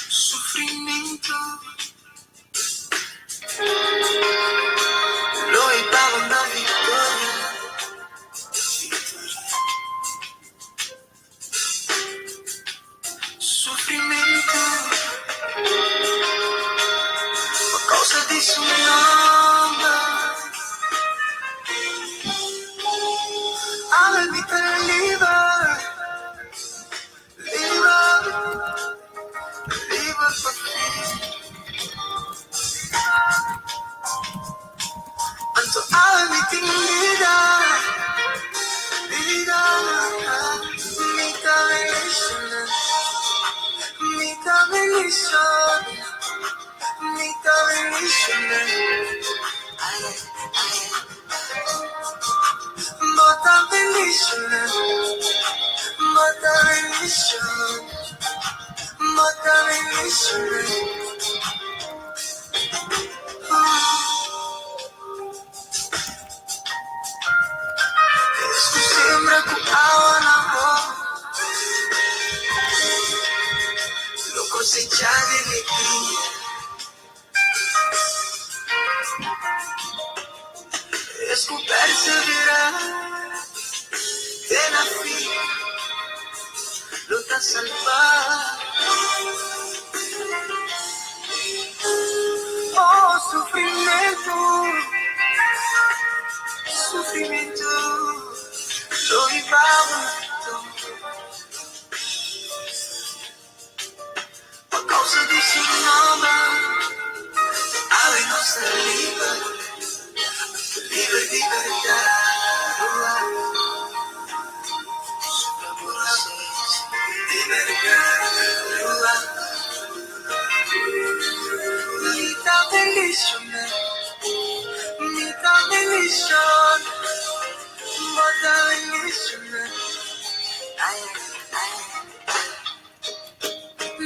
Sufrimentu lo e paga na victoria. Sufrimentu pa causa di su nomber. Awe mi ta liber, liber, liber pa fin. Anto awe mi tin bida, bida, mi ta bendiciona, mi ta bendiciona, mi ta bendiciona. Ay, ay, bo ta bendiciona, bo ta bendiciona, bo ta bendiciona. Es ku sembra ku awa na bo, lo kosechá di alegria. Es ku perseverá te na fin, lo ta salbá. Oh, sufrimentu, sufrimentu, lo hiba bo na victoria. Pa causa di su nomber, awe nos ta liber, liber di berdad. Mi ta bendiciona, mi ta bendiciona, bo ta bendiciona. Ay, ay.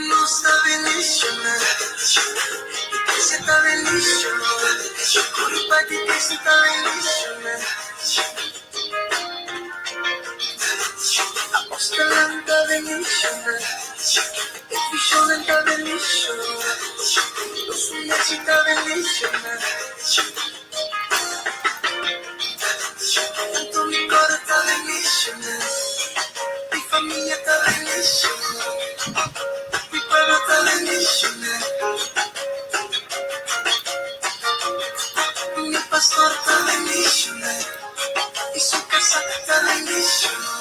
Nos ta bendiciona, iglesia ta bendiciona, curpa di Cristo ta bendiciona. Apostelnan ta bendiciona, e visionnan ta bendiciona, nos uneci ta bendiciona. Tanto mi coro ta bendiciona, mi famia ta bendiciona, mi pueblo ta bendiciona, mi pastor ta bendiciona y su casa ta bendiciona,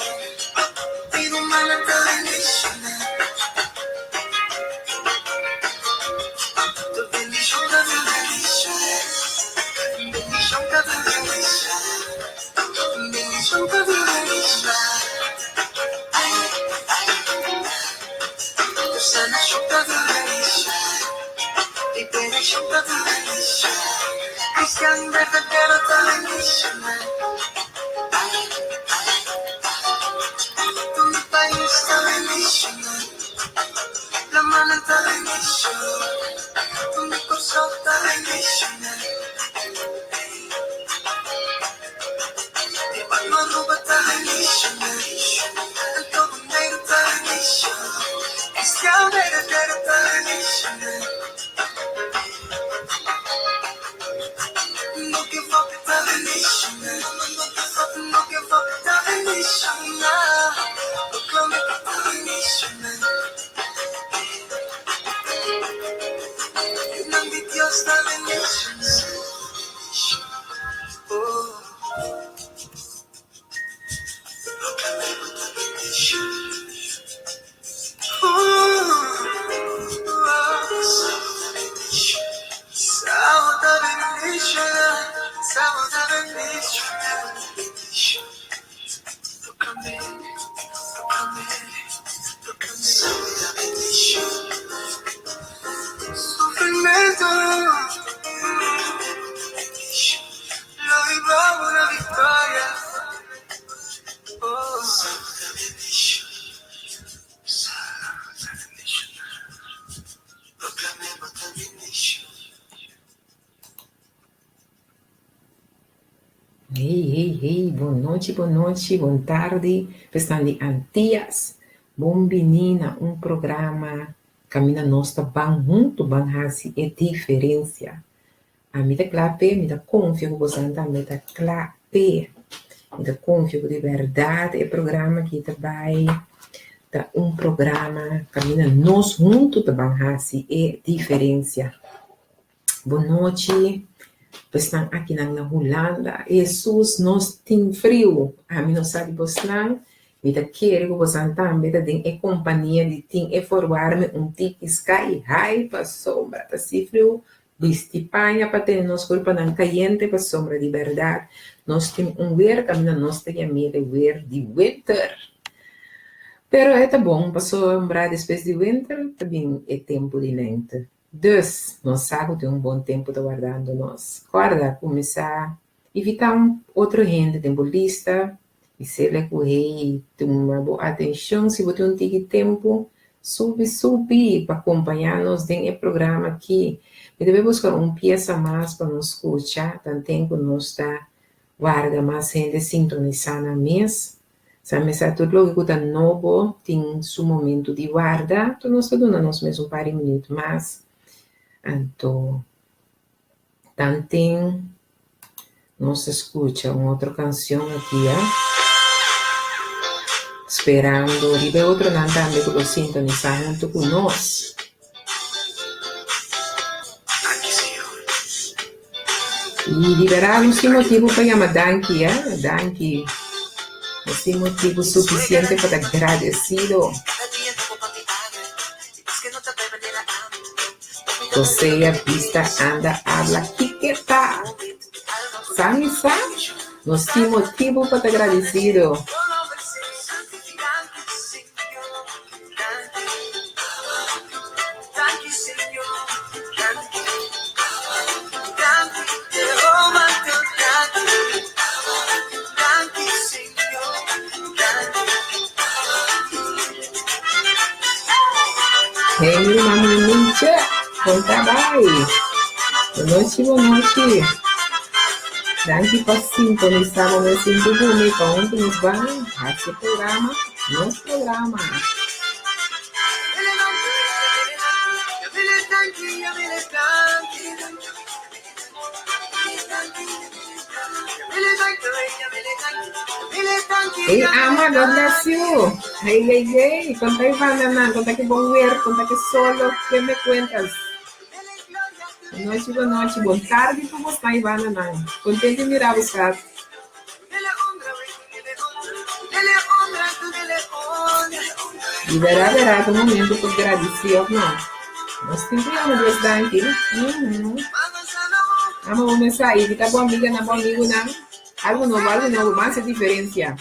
mi rumannan ta bendiciona. Tu bendicion ta bendicion, bendicion ta bendicion, bendicion ta bendicion. Ay, ay. Tu sanacion ta bendicion, liberacion ta bendicion, cristian berdadero ta bendicion. Ay, ay. Tu mi pais ta bendicion. La mana ta bendicion, tu mi Corsou ta bendiciona. Mi pueblo Aruba ta bendiciona, anto Boneiru ta bendiciona, Cristian berdadero ta bendiciona. No give up ta bendiciona, no give up ta bendiciona, Proclame ta bendiciona. Yunan di Dios ta bendiciona. Oh. Proclame ta bendiciona. Hey, hey, hey, bon nochi, bon nochi, bon tardi, pesnan di Antillas. Bon bini na un programa kaminda nos ta ban huntu ban hasi e diferensia. Ami ta kla p'e, mi ta konfia ku bosan tambe ta kla p'e. Mi ta konfia ku di bèrdat e programa aki ta bai ta un programa kaminda nos huntu ta ban hasi e diferensia. Bon nochi, esnan akinan na Hulanda. Hesus, nos tin friu. Ami no sa di bosnan, mi ta kere ku bosan tambe ta den e kompania di tin e forwarme un tiki sky high pasobra ta si friu. Bisti paña pa tene nos kurpanan kayente pasobra di bèrdat nos tin un wer kaminda nos ta yam'é wer di winter. Pero e ta bon pasobra despues di winter ta bin e tempu di lente. Dus, nos sa ku tin un bon tempu ta wardando nos. Kòrda, kuminsá invitá un otro hende den bo lista i sele ku hei tuma bo atenshon. Si bo tin un tiki tempu, subi subi pa kompañá nos den e programa akí. Mi ta bai buska un piesa mas pa nos skucha tanten ku nos ta warda mas hende sintonisá nan mes. Sa mester tur loke ku ta nobo tin su momentu di warda, anto nos ta duna nos mes un par di minüt mas. Anto tanten nos ta skucha un otro kanshon aki ya, sperando riba e otronan tambe ku lo sintonisá huntu ku nos. I di berdad nos tin motibu pa yama danki, ya, danki. Nos tin motibu sufisiente pa ta gradesido. Osea, bista, anda, abla, kiko ta? Sa mi sa, nos tin motibu pa ta gradesido. Hey, mi ruman Miminche, kon ta bai? Bonochi, bonochi. Danki pa sintonisá bo mes sinti ku mi pa huntu nos ban hasi programa. Nos programa. Hey ama, God bless you. Hey, hey, hey. Konta e banda nan, konta ke bon weer, konta ke solo, ke me cuentas? Bonochi, bonochi, bon tardi pa bos na e banda nan. Contento di mira bos kat. Di bèrdat bèrdat un momento pa gradisí òf no? Nos tin ku yama Dios danki. Ama bo mester a invitá bo amiganan, bo amigunan. Algu nobo, algu nobo, ban hasi diferensia.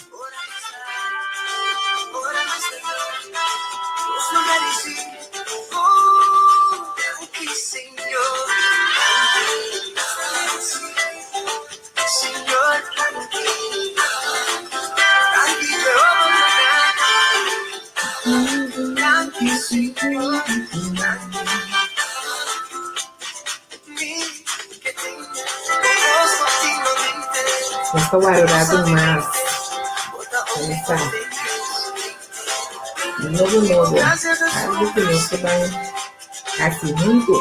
Nos ta wara un ratu mas. Comenzá. Nobo nobo. Algo ku nos ta ban hasi huntu.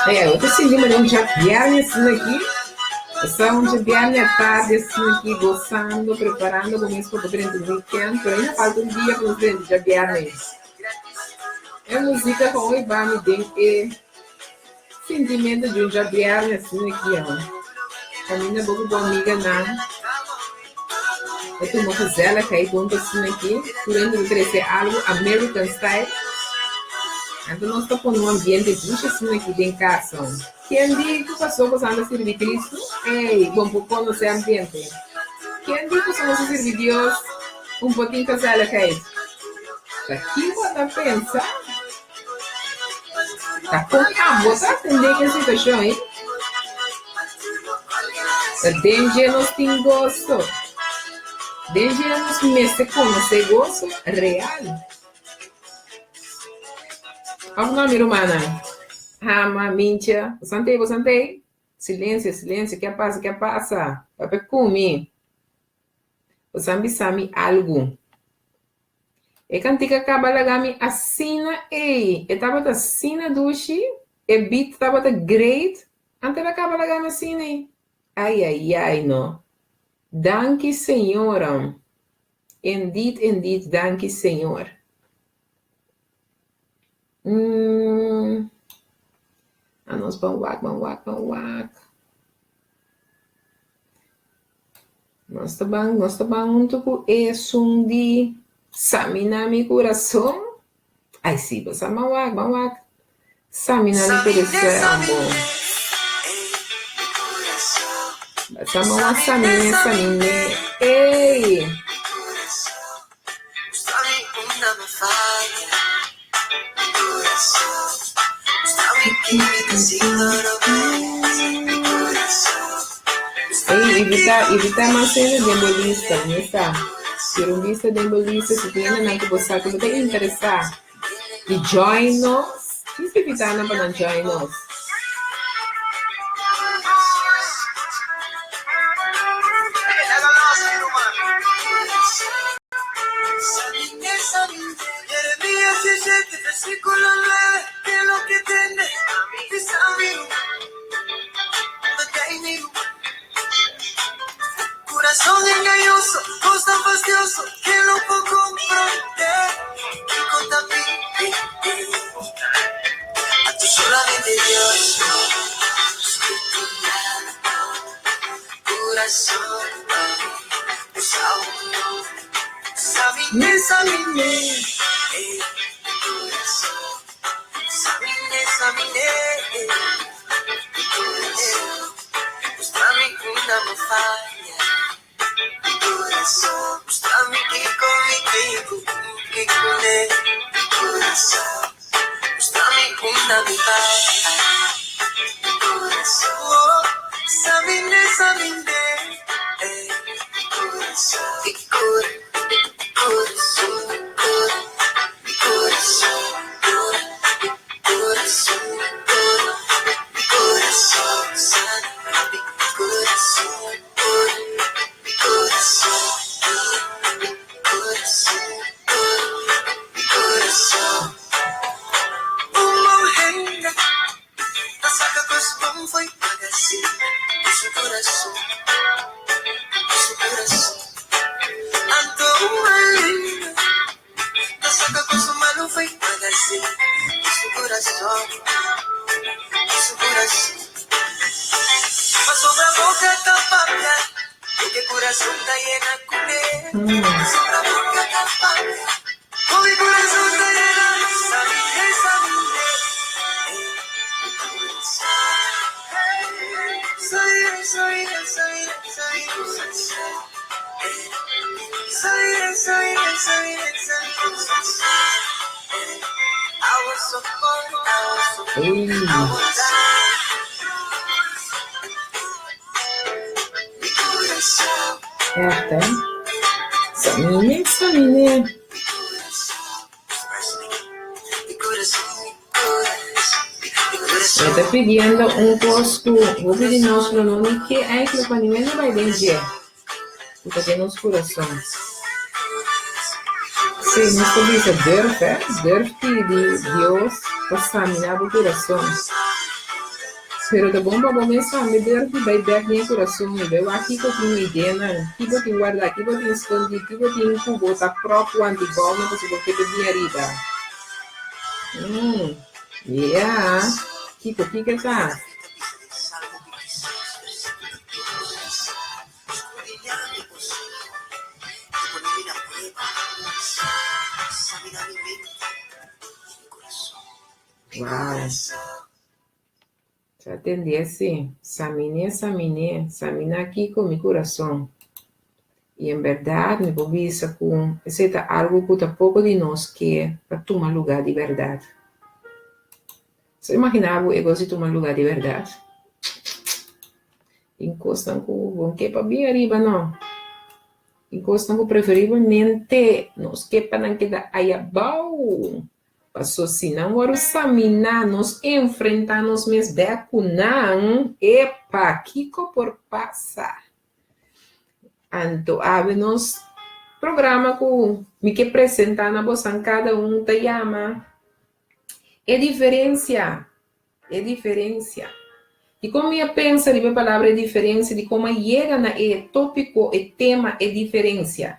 Hey, bo ta sinti manera un djabièrnè asina aki? Bo sa un djabièrnè atardi asina aki, gosando, preparando bo mes pa bo drenta un weekend, pero ainda falta un dia pa nos drenta djabièrnè. E música con hoy ba mi den e sentimento di un djabièrnè asina aki, oh. Caminda bo cu bo amiganan, ta tuma gezelligheid hunto asina aki, tur hende ta trece algo American style. Anto nos ta pone un ambiente dushi asina aki den cas, oh. Ken di cu paso boso anda sirbi Cristo? Ey, bon por conoce ambiente. Ken di cu nos a sirbi Dios un potin gezelligheid? Ta ki bo ta pensa? Ta kon abo ta atendé ku e situashon ei? Ta den dje nos tin goso. Den dje nos mester konosé goso real. Òf no, mi rumannan? Hama, Mintje, bosan t'ei, bosan t'ei? Silensio, silensio, ke a pasa, ke a pasa? Papia ku mi. Bosan bisa mi algu. E kantika kaba laga mi asina ey. E tabata asina dushi, e beat tabata great, anto el a kaba laga mi asina ey. Ayayay no. Danki Señor. Indeed, indeed, danki Señor. Mm. Anos ban wak, ban wak, ban wak. Nos ta ban, nos ta ban huntu ku esun di Samina mi kurason. Ai si, bo sa ban wak, ban wak. Samina mi kurason, bo. Sa ban wak samine, samine. Ey! Ey, invitá, invitá mas hende den bo lista, mi sa. Tira un bista den bo lista si tin hendenan ku bo sa ku bo ta interesá di join nos, djis invitá nan pa nan join nos. Echt hè? Samine, samine. Mi ta pidiendo un kos ku hopi di nos lo no ni ke eigenlijk pa niun hende bai den dje, ku ta den nos kurason. Sí, nos ta bisa durf, hè? Durf pidi Dios pa saminá bo kurason. Pero ta bon pa bo mes tambe durf di bai bèk den e kurason i bai wak kiko tin eidenan, kiko tin wardá, kiko tin skondí, kiko tin ku bo ta pròp want'i bou nan pasobra bo ke ta bin ariba. Mm, yeah. Kiko, kiko ta? Wow. Sa tende así. Saminé, saminé, saminá kiko mi kurason. I en bèrdat mi por bisa ku esei ta algu ku ta poko di nos ke pa tuma lugá di bèrdat. So imaginá bo e kos di tuma lugá di bèrdat. Tin kosnan ku bo no ke pa bin ariba no. Tin kosnan ku preferiblemente nos ke pa nan keda ayabou. Paso si nan wòrdu saminá, nos enfrentá nos mes bèk ku nan, epa, kiko por pasa? Anto awe nos programa ku mi ke presentá na bosan kada un ta yama E Diferensia. E Diferensia. Dikon mi a pensa riba e palabra e diferensia? Dikon mi a yega na e tópiko, e tema e diferensia?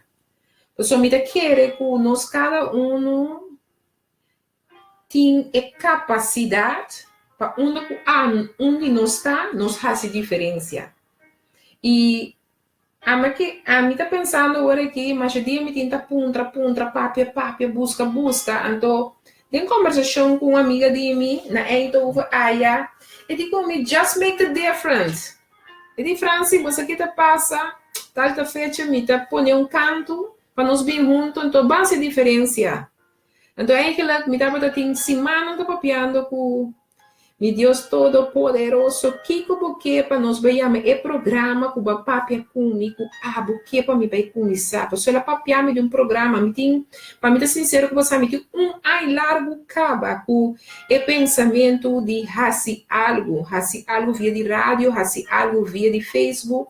Pasobra mi ta kere ku nos kada unu tin e kapasidat pa unda ku un di nos ta, nos hasi diferensia. I ami ke ami ta pensando ora aki, masha dia mi tin ta puntra puntra, papia papia, buska buska, anto den kombersashon ku un amiga di mi na Eindhoven aya, e di ku mi, just make the difference. E di, Francie, bo sa ke ta pasa? Tal ta fecha mi ta pone un kantu pa nos bin huntu, anto ban hasi diferensia. Anto eigenlijk mi tabata tin simannan ta papiando ku mi Dios Todopoderoso, kiko bo ke pa nos bai yama e programa ku bo a papia ku mi ku abo ke pa mi bai kuminsá? Pasobra el a papia mi di un programa, mi tin, pa mi ta sinsero ku bo sa, mi tin un aña largu kaba ku e pensamentu di hasi algu, hasi algu via di radio, hasi algu via di Facebook.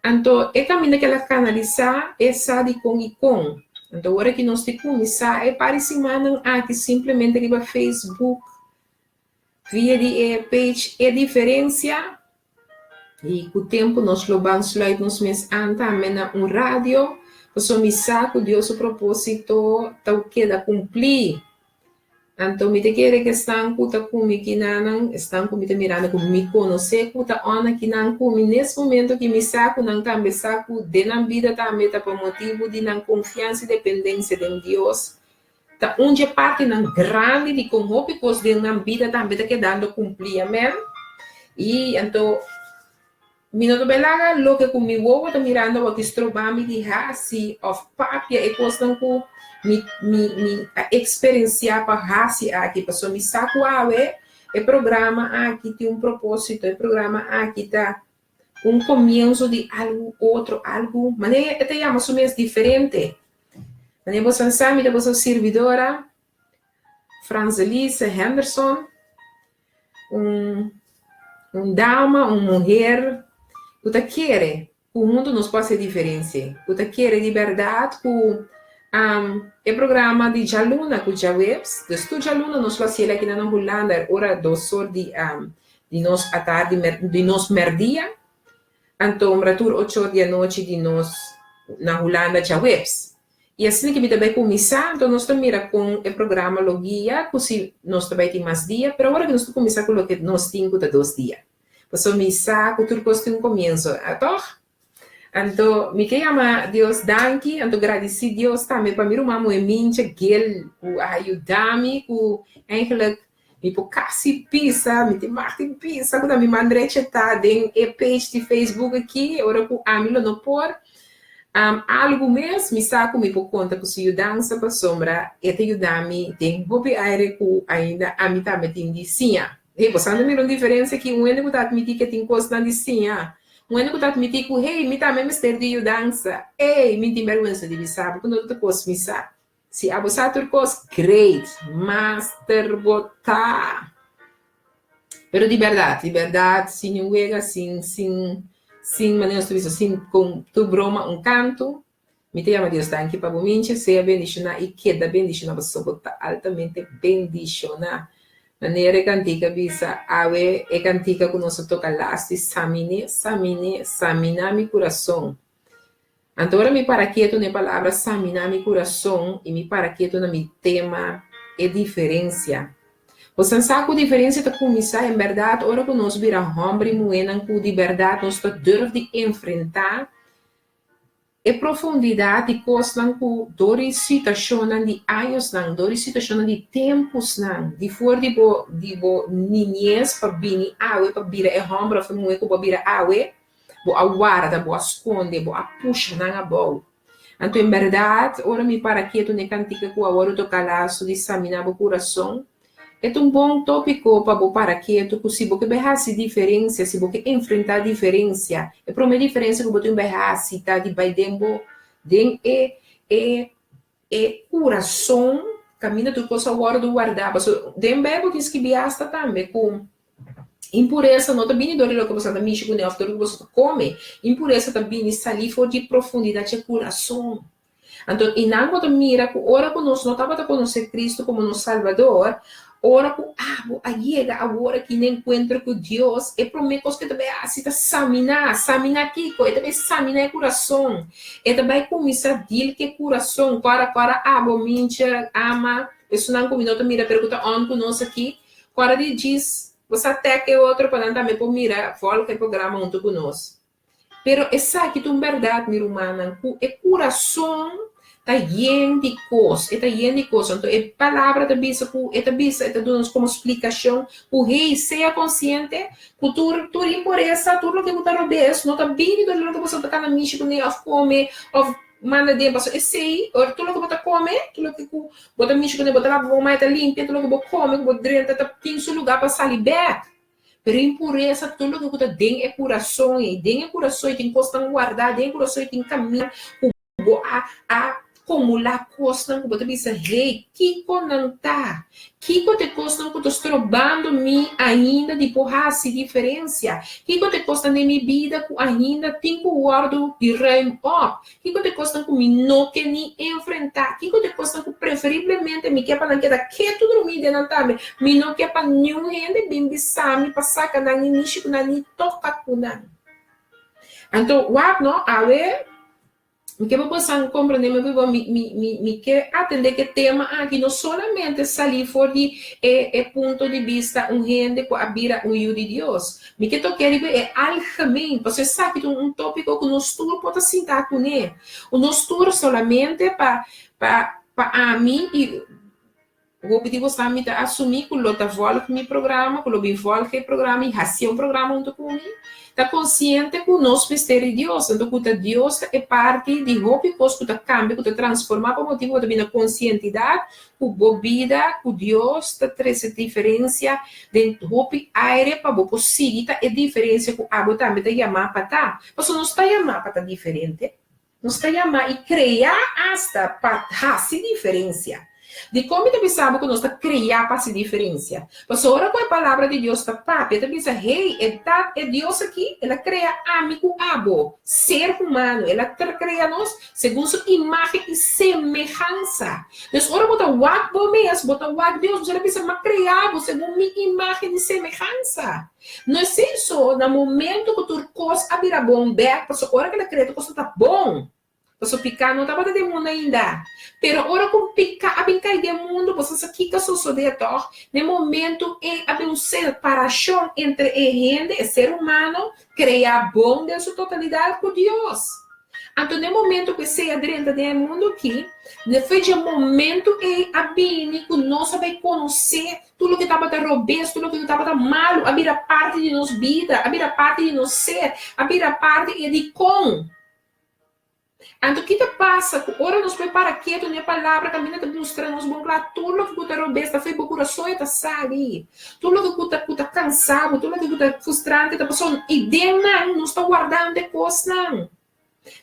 Anto e kaminda ku el a kanalisá e sa di kon i kon. Anto ora ki nos tin kuminsá e par di simannan aki simplemente riba Facebook via di e page E Diferensia i ku tempu nos lo ban sluit nos mes an tambe na un radio pasobra mi sa ku Dios su propósito ta keda kumplí. Anto mi ta kere ku esnan ku ta kumi kinanan, esnan ku mi ta mirando ku mi konosé ku ta òna kinan kumi nes momento ki mi sa ku nan tambe sa ku den nan bida tambe ta pa motibu di nan konfiansa i dependensia den Dios, ta un dje partinan grandi di kon hopi kos den nan bida tambe ta kedando kumplí. Amèn. I anto. Mi no ta bai laga loke ku mi wowo ta mirando awor ki stroba mi di hasi òf papia e kosnan ku mi mi mi a eksperensiá pa hasi aki. Pasobra mi sa ku awe e programa aki tin un propósito, e programa aki ta un komienso di algu otro, algu manera e ta yama su mes diferente. Manera boso a sa mi ta boso sirbidora Franzelise Henderson. Un un dama, un muher ku ta kere ku huntu nos por hasi diferensia, ku ta kere di bèrdat ku e programa di djaluna ku djaweps, dus tur djaluna nos lo hasi el akinan na Hulanda ora dos or di di nos atardi di nos mèrdia, anto mra tur ocho or di anochi di nos na Hulanda djaweps. I asina ki mi ta bai kuminsá, anto nos ta mira kon e programa lo guia, ku si nos ta bai tin mas dia, pero awor aki nos ta kuminsá ku loke nos tin ku ta dos dia. Pasobra mi sa ku tur kos tin un komienso, tòg? Anto mi ke yama Dios danki, anto gradisí Dios tambe pa mi ruman muhé Mincha Gil ku a yuda mi ku eigenlijk mi por kasi bisa, mi tin mag di bisa ku ta mi man drecha ta den e page di Facebook aki, ora ku ami lo no por. Algu mes mi sa ku mi por konta ku su yudansa pasobra e ta yuda mi den hopi aire ku ainda ami tambe tin di siña. Hey, bo sa no mira un diferensia aki? Un hende ku ta atmití ke tin kosnan di siña. Un hende ku ta atmití ku, hey, mi tambe mester di yudansa. Ey, mi tin bèrgwensa di bisa bo ku no ta kos mi sa. Si abo sa tur kos, great! Master bo ta! Pero di bèrdat, di bèrdat, sin niun wega, sin, sin, sin, manera nos ta bisa, sin kon tur broma un kantu, mi ta yama Dios danki pa bo mincha, sea bendishoná i keda bendishoná pasobra bo ta altamente bendishoná. Manera e kantika bisa, awe e kantika ku nos a toka lasti, Saminé, saminé, saminá mi kurason. Anto ora mi para ketu na e palabra saminá mi kurason i mi para ketu na mi tema e diferensia. Bosan sa ku diferensia ta kuminsá en bèrdat ora ku nos bira hòmber i muhénan ku di bèrdat nos ta durf di enfrentá e profundidat di kosnan ku dor di situashonnan di añosnan, dor di situashonnan di tempusnan, di for di bo di bo niñes pa bini awe pa bira e hòmber òf e muhé ku bo a bira awe, Bo a warda, bo a skonde, bo a pusha nan abou. Anto en bèrdat, ora mi para ketu n'e kantika ku awor toka laso di saminá bo kurason, E ta un bon tópiko pa bo para ketu ku si bo ke bai hasi diferensia, si bo ke enfrentá diferensia, e promé diferensia ku bo tin bai hasi ta di bai den bo den e e e kurason kaminda tur kos a wòrdu wardá. Pasobra den Beibel tin skibí asta tambe ku impuresa no ta bini dor di loke boso ta mishi kuné òf dor di loke boso ta kome. Impuresa ta bini salí for di profundidat dje kurason. Anto einan bo ta mira ku ora ku nos no tabata konosé Kristu komo nos Salbador, ora ku abo a yega awor aki na enkuentro ku Dios, e promé kos ku e ta bai hasi ta saminá. Saminá kiko? E ta bai saminá e kurason. E ta bai kuminsá dil ku e kurason. Kòrda, kòrda abo, Mincha, Ama, esunnan ku mi no ta mira pero ku ta on ku nos aki, kòrda di djis bo sa tèk e otro pa nan tambe por mira, vòlg e programa huntu ku nos. Pero esaki ta un bèrdat, mi rumannan, ku e kurason ta yen di kos, e ta yen di kos. Anto e palabra ta bisa ku e ta bisa, e ta duna nos komo splikashon ku, hey, sea konsiente ku tur tur impuresa, tur loke ku ta robes no ta bini dor di loke boso ta kana mishi kuné òf kome òf manda den. Pasobra esei, ora tur loke bo ta kome, tur loke ku bo ta mishi kuné, bo ta laba bo man e ta limpia, tur loke bo kome ku bo drenta ta tin su lugá pa sali bèk. Pero impuresa tur loke ku ta den e kurason ei. Den e kurason ei tin kosnan wardá, den e kurason ei tin kaminda ku bo a a kumulá kosnan ku bo ta bisa, Hey, kiko nan ta? Kiko ta e kosnan ku ta strobando mi ainda di por hasi diferensia? Kiko ta e kosnan den mi bida ku ainda tin ku wòrdu di ruim op? Kiko ta e kosnan ku mi no ke ni enfrentá? Kiko ta e kosnan ku preferiblemente mi ke pa nan keda ketu drumí den nan tambe? Mi no ke pa niun hende bin bisa mi pa saka nan ni mishi ku nan ni toka ku nan. Anto, wak no, awe mi ke pa bosan komprendé mi bo mi mi mi mi ke atendé ku e tema aki no solamente salí for di e e punto di bista un hende ku a bira un yu di Dios. Mi ke toke riba e algemeen, pasobra esaki ta un tópiko ku nos tur por ta sintá kuné. Nos tur solamente pa pa pa ami i hopi di boso mi ta asumí ku lo ta vòlg mi programa, ku lo bin vòlg e programa i hasi un programa huntu ku mi, ta konsiente ku nos mester di Dios, anto ku ta Dios ta e parti di hopi kos ku ta kambia, ku ta transformá pa motibu ku bo ta bini na konsientidat ku bo bida ku Dios ta trese diferensia den hopi aire pa bo por sigui ta e diferensia ku abo tambe ta yamá pa ta. Pasobra nos ta yamá pa ta diferente. Nos ta yamá i kreá asta pa hasi diferensia. Dikon mi ta bisa bo ku nos ta kreá pa hasi diferensia? Pasobra ora ku e Palabra di Dios ta papia, e ta bisa, Hey, e ta e Dios aki, el a krea ami ku abo, ser humano, el a krea nos segun su imágen i semehansa. Dus ora bo ta wak bo mes, bo ta wak Dios, bo ta bisa, M'a krea bo segun mi imágen i semehansa. No esei so, na momento ku tur kos a bira bon bèk, pasobra ora ku el a krea tur kos ta bon, pasobra piká no tabata den mundu ainda. Pero ora ku piká a bin kai den mundu, bo sa sa kiko a sosodé tòg? Na e momento ei a bin un separashon entre e hende, e ser humano, kreá bon den su totalidat, ku Dios. Anto n'e momento ku esei a drenta den e mundu akí, n'e fe dje momento ei a bini ku nos a bai konosé tur loke tabata robes, tur loke tabata malu, a bira parti di nos bida, a bira parti di nos ser, a bira parti e dikon. Anto ki ta pasa ku ora nos por para ketu n'e palabra kaminda ta mustra nos bon kla tur loke ku ta robes ta for bo kurason e ta sali. Tur loke ku ta ku ta kansa bo, tur loke ku ta frustrante ta pasobra ideanan nos ta wardando e kosnan.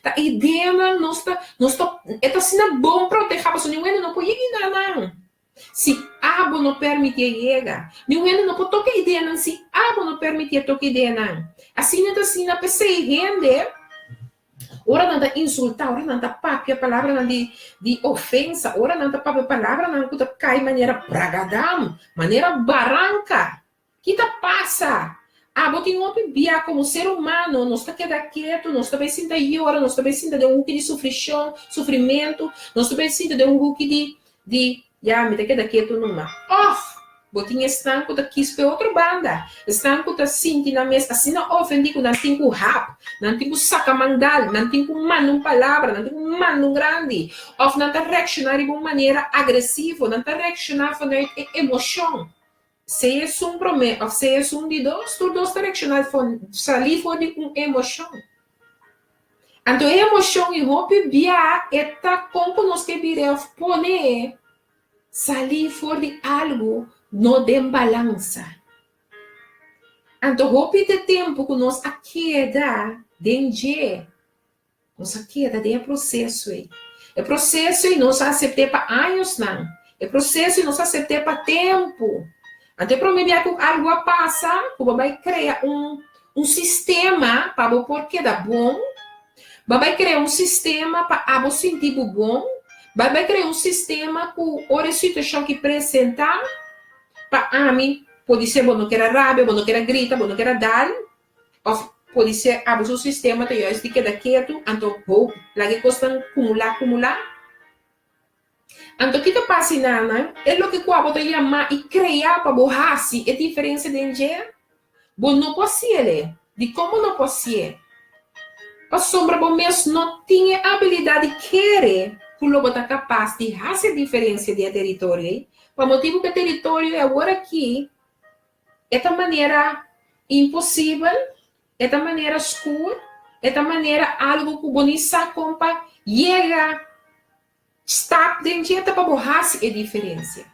Ta ideanan nos ta nos ta e ta asina bon protehá pasobra niun hende no por yega na nan si abo no permitié yega. Niun hende no por toka ideanan si abo no permitié toka ideanan. Asina ta asina p'esei hende Ora nan ta insultá, ora nan ta papia palabranan di di ofensa, ora nan ta papia palabranan ku ta kai manera bragadam, manera baranka. Ki ta pasa? Abo tin hopi bia komo ser humano nos ta keda ketu, nos ta bai sinta yora, nos ta bai sinta den un huki di sufrishon, sufrimentu, nos ta bai sinta den un huki di di, Ya, mi ta keda ketu numa. Òf, bo tin esnan ku ta kis pa e otro banda, esnan ku ta sinti nan mes asina ofendí ku nan tin ku hap, nan tin ku saka mandal, nan tin ku manda un palabra, nan tin ku manda un grandi, òf nan ta reakshoná riba un manera agresivo, nan ta reakshoná vanuit e emoshon. Sea esun promé òf sea esun di dos, tur dos ta reakshoná salí for di un emoshon. Anto e emoshon i hopi bia e ta kon ku nos ke bira òf pone. Salí for di algu no den balansa. Anto hopi ta e tempu ku nos a keda den dje. Nos a keda den e proseso ei. E proseso ei nos a asept'é pa añosnan. E proseso ei nos a asept'é pa tempu. Anto e promé bia ku algu a pasa, ku bo bai krea un un sistema pa bo por keda bon, bo bai krea un sistema pa abo sinti bo bon, bo bai krea un sistema ku ora e situashon ki presentá, pa ami, podisé bo no ker a rabia, bo no ker a grita, bo no ker a dal, Of podisé abo su sistema ta juist di keda ketu, anto hoop laga e kosnan kumulá kumulá. Anto ki ta pasa enanan? E loke ku abo ta yamá i kreá pa bo hasi e diferensia den dje, bo no por hasiel. Dikon bo no por hasié? Pasobra bo mes no tin e abilidat di kere ku lo bo ta kapas di hasi e diferensia den e teritorio ei, pa motibu ku e teritorio ei awor aki E ta manera imposibel, e ta manera skur, e ta manera algu ku bo ni sa kon pa yega stap den dje ta pa bo hasi e diferensia.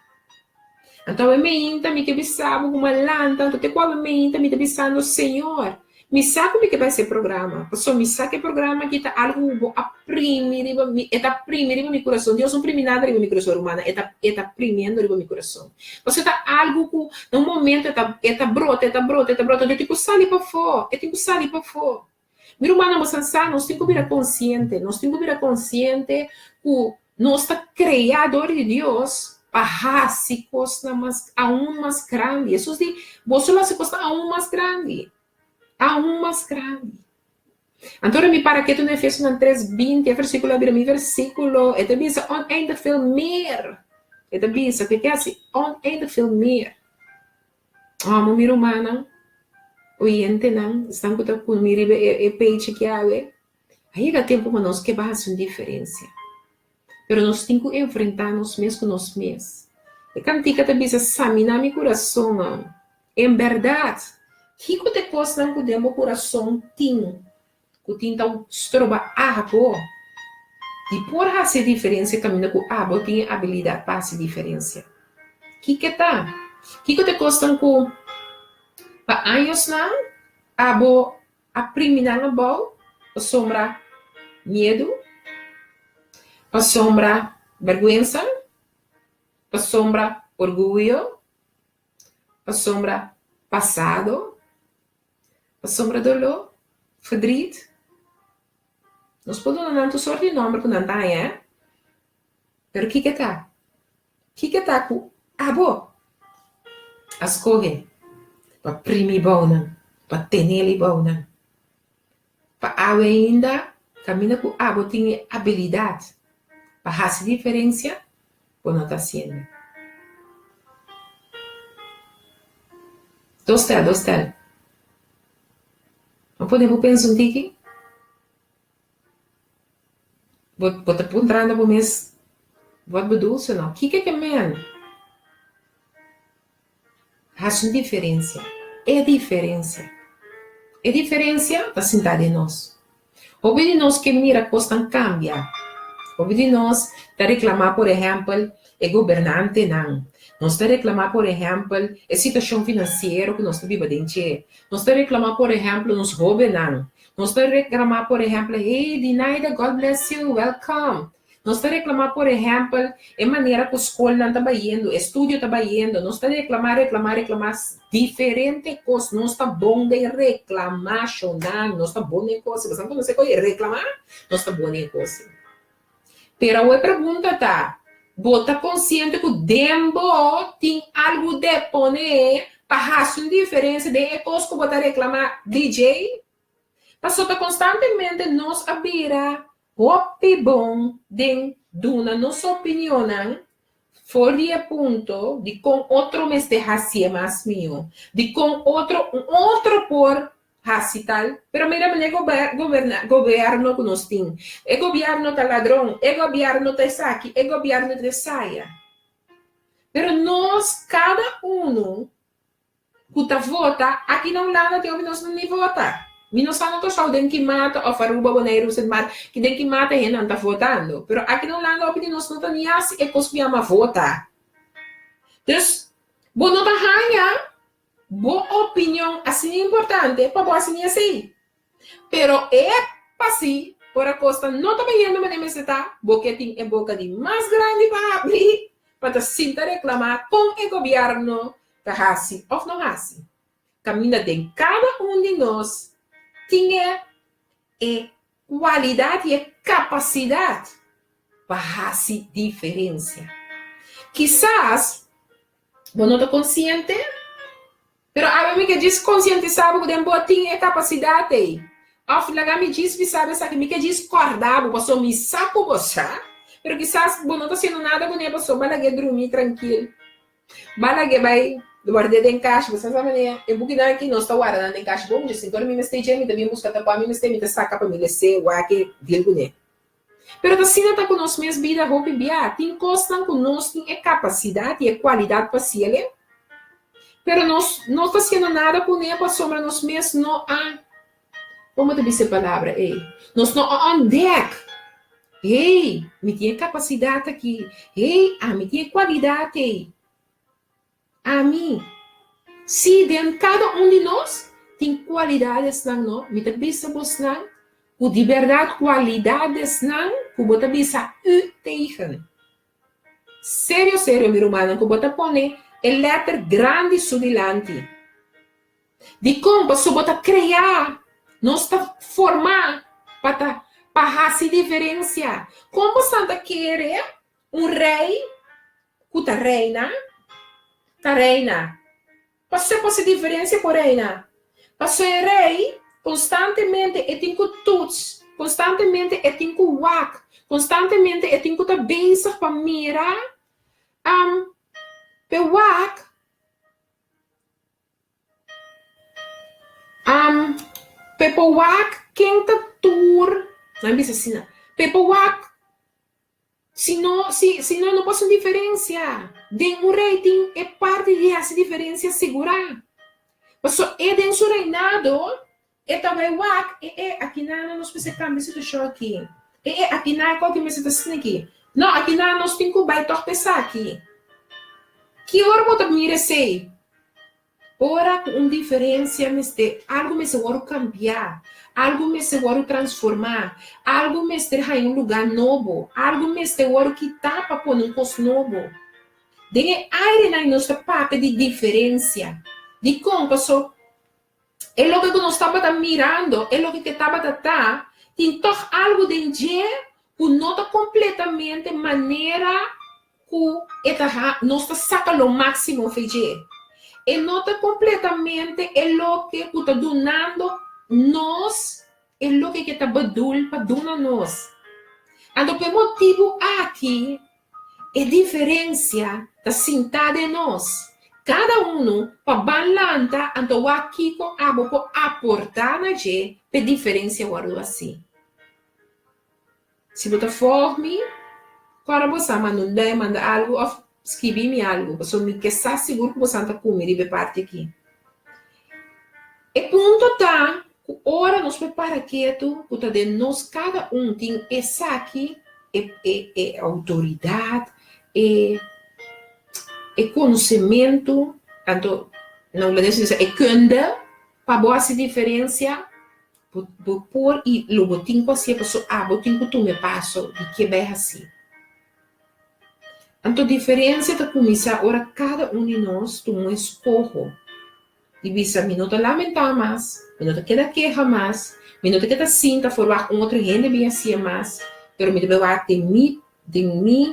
Anto awe meinta mi ke bisa bo ku mi a lanta, anto te ku awe meinta mi ta bisando, Señor, mi sa ku mi ke bai hasi e programa, pasobra mi sa ku e programa aki ta algu ku bo a primi riba mi, e ta primi riba mi kurason. Dios no primi nada riba mi kurason, rumannan, e ta e ta primiendo riba mi kurason. Pasobra e ta algu ku na un momento e ta e ta brota, e ta brota, e ta brota, anto e tin ku sali pafó, e tin ku sali pafó. Mi rumannan, bo san sa, nos tin ku bira konsiente, nos tin ku bira konsiente ku nos ta kreá dor di Dios pa hasi kosnan mas aun mas grandi. Hesus di, Boso lo hasi kosnan aun mas grandi. Aun mas grandi. Anto ora mi para ketu na Efesonan tres binti, e versíkulo a bira mi versíkulo. E ta bisa oneindig veel meer. E ta bisa ku e ke hasi oneindig veel meer. Amo mi rumannan, oyentenan, esnan ku ta ku mi riba e page aki awe, a yega tempu pa nos ke bai hasi un diferensia. Pero nos tin ku enfrentá nos mes ku nos mes. E kantika ta bisa, Saminá mi kurason. En bèrdat, kiko ta e kosnan ku den bo kurason tin ku tin ta stroba abo di por hasi e diferensia kaminda ku abo tin e abilidat pa hasi diferensia? Kiko ta? Kiko ta e kosnan ku pa añosnan abo a primi nan abou pasobra miedu, pasobra bèrgwensa, pasobra orguyo, pasobra pasado, pasobra doló, verdriet? Nos por duna nan tur sort di nòmber ku nan ta haña, eh? Pero kiko ta? Kiko ta ku abo a skohe pa primi bou nan, pa tene li bou nan? Pa awe ainda kaminda ku abo tin e abilidat pa hasi diferensia, bo no ta hasiendo. Dos tel, dos tel. Bo pone bo pensa un tiki? Bo bo ta puntrando bo mes, Wat bedoel ze nou? Kiko ke men hasi un diferensia? E diferensia. E diferensia ta sinta den nos. Hopi di nos ke mira kosnan kambia. Hopi di nos ta reklamá, por ehèmpel, e gobernantenan. Nos ta reklamá, por ehèmpel, e situashon finansiero ku nos ta biba den dje. Nos ta reklamá, por ehèmpel, nos hóbennan. Nos ta reclama por ehempel, hey Dinaida, God bless you, welcome. Nos ta reclama por ehempel e manera cu scolnan ta bayendo, estudio ta bayendo. Nos ta reclama, reclama, reclama diferente cos. Nos ta bon den reclamacionnan, nos ta bon den cos. Boso conoce coye reclama? Nos ta bon den cos. Pero awor e pregunta ta, bo ta consciente cu den bo tin algo de pone pa haci un diferencia den e cos cu bo ta reclama DJ? Pasobra konstantemente nos a bira hopi bon den duna nos opinionnan for di e punto di kon otro mester hasié mas mihó, di kon otro un otro por hasi tal. Pero mira manera e goberno ku nos tin, e gobièrnu ta ladron, e gobièrnu ta esaki, e gobièrnu ta esaya. Pero nos kada unu Ku ta vota, aki na Hulanda tin hopi nos no ni vota. Mi no sa na Kòrsou den ki mata òf Aruba, Boneiru, Sint Maarten, ki den ki mata hendenan ta votando. Pero aki na Hulanda hopi di nos no ta ni hasi e kos ku yama vota. Dus, bo no ta haña bo opinion asina importante pa bo hasi ni esei. Pero e pasí ora kos ta no ta bayendo manera mester ta, bo ke tin e boka di mas grandi pa habri pa ta sinta reklamá kon e gobièrnu ta hasi òf no hasi. Kaminda den kada un di nos tin e e kualidat i e kapasidat pa hasi diferensia. Kisas bo no ta konsiente, pero awe mi ke djis konsientisá bo ku den bo tin e kapasidat ei. Òf laga mi djis bisa bo esaki, mi ke djis kòrda bo pasobra mi sa ku bo sa, pero kisas bo no ta hasiendo nada kuné pasobra bo a lag'é drumi trankil. Ba lag'é bai ward'é den kashi. Bo sa sa manera e bukinan aki nos ta warda nan den kashi. Bo mucha sinti ora mi mester dje mi ta bin buska ta kua mi mester mi ta saka pa mi les'é wak e deal kuné. Pero ta asina ta ku nos mes bida hopi bia. Tin kosnan ku nos tin e kapasidat i e kualidat pa hasiel, pero nos no ta hasiendo nada kuné pasobra nos mes no a, komo ta bisa e palabra ei? Nos no a òntdèk, Hey, mi tin e kapasidat aki. Hey, ami tin e kualidat ei. Ami. Sí, den kada un di nos tin kualidadesnan, no? Mi ta bisa bosnan ku di bèrdat kualidadesnan ku bo ta bisa u tegen. Serio, serio, mi rumannan, ku bo ta pone e lèter grandi su dilanti. Dikon? Pasobra bo ta kreá, nos ta formá pa ta pa hasi diferensia. Kon bosan ta kere un rei ku ta reina ta reina? Pasobra por hasi diferensia por reina. Pasobra e rei konstantemente e tin ku tuts, konstantemente e tin ku wak, konstantemente e tin ku ta bezig pa mira p'e wak. Am, p'e por wak ken ta tur, nan bisa asina, p'e por wak si no, si, si no, no por haci un diferencia. Den un rey tin e parti di haci diferencia sigurá. Pasobra e den su reinado E ta bai wak, e e, akinan nos mester kambia e situashon aki. E e, akinan e koki mester ta sniki. No, akinan nos tin ku bai tòg pa esaki. Ki ora bo ta mira esei? Ora ku un diferensia mester, algu mester wòrdu kambiá, algu mester wòrdu transformá, algu mester haña un lugá nobo, algu mester wòrdu kitá pa pone un kos nobo. Den e airenan nos ta papia di diferensia. Dikon? Paso E loke ku nos tabata mirando, e loke ke tabata ta, tin tòg algu den dje ku no ta kompletamente manera ku e ta ha, nos ta saka lo máksimo fe dje. E no ta kompletamente e loke ku ta dunando nos e loke ke ta bedul pa duna nos. Anto pa e motibu aki E diferencia ta sinta den nos, cada uno pa ban lanta anto wak kico abo por aporta na dje p'e diferencia wordo haci. Si bo ta volg mi, cora bo sa manda un dai, manda algo of skibi mi algo, pasobra mi ke sa sigur cu bo sa ta cu mi riba e parti aki. E punto ta ku ora nos por para ketu ku ta den nos kada un tin esaki, e e e outoridat, e e konosementu, anto na hulandes nos ta bisa e kunde pa bo hasi diferensia, bo bo por i lo bo tin ku hasié pasobra abo tin ku tuma e paso di ke bai hasi. Anto diferensia ta kuminsá ora kada un di nos tuma un eskoho. I bisa, Mi no ta lamentá mas, mi no ta keda keha mas, mi no ta keda sinta for wak un otro hende bin hasié mas, pero mi ta bai wak den mi, den mi,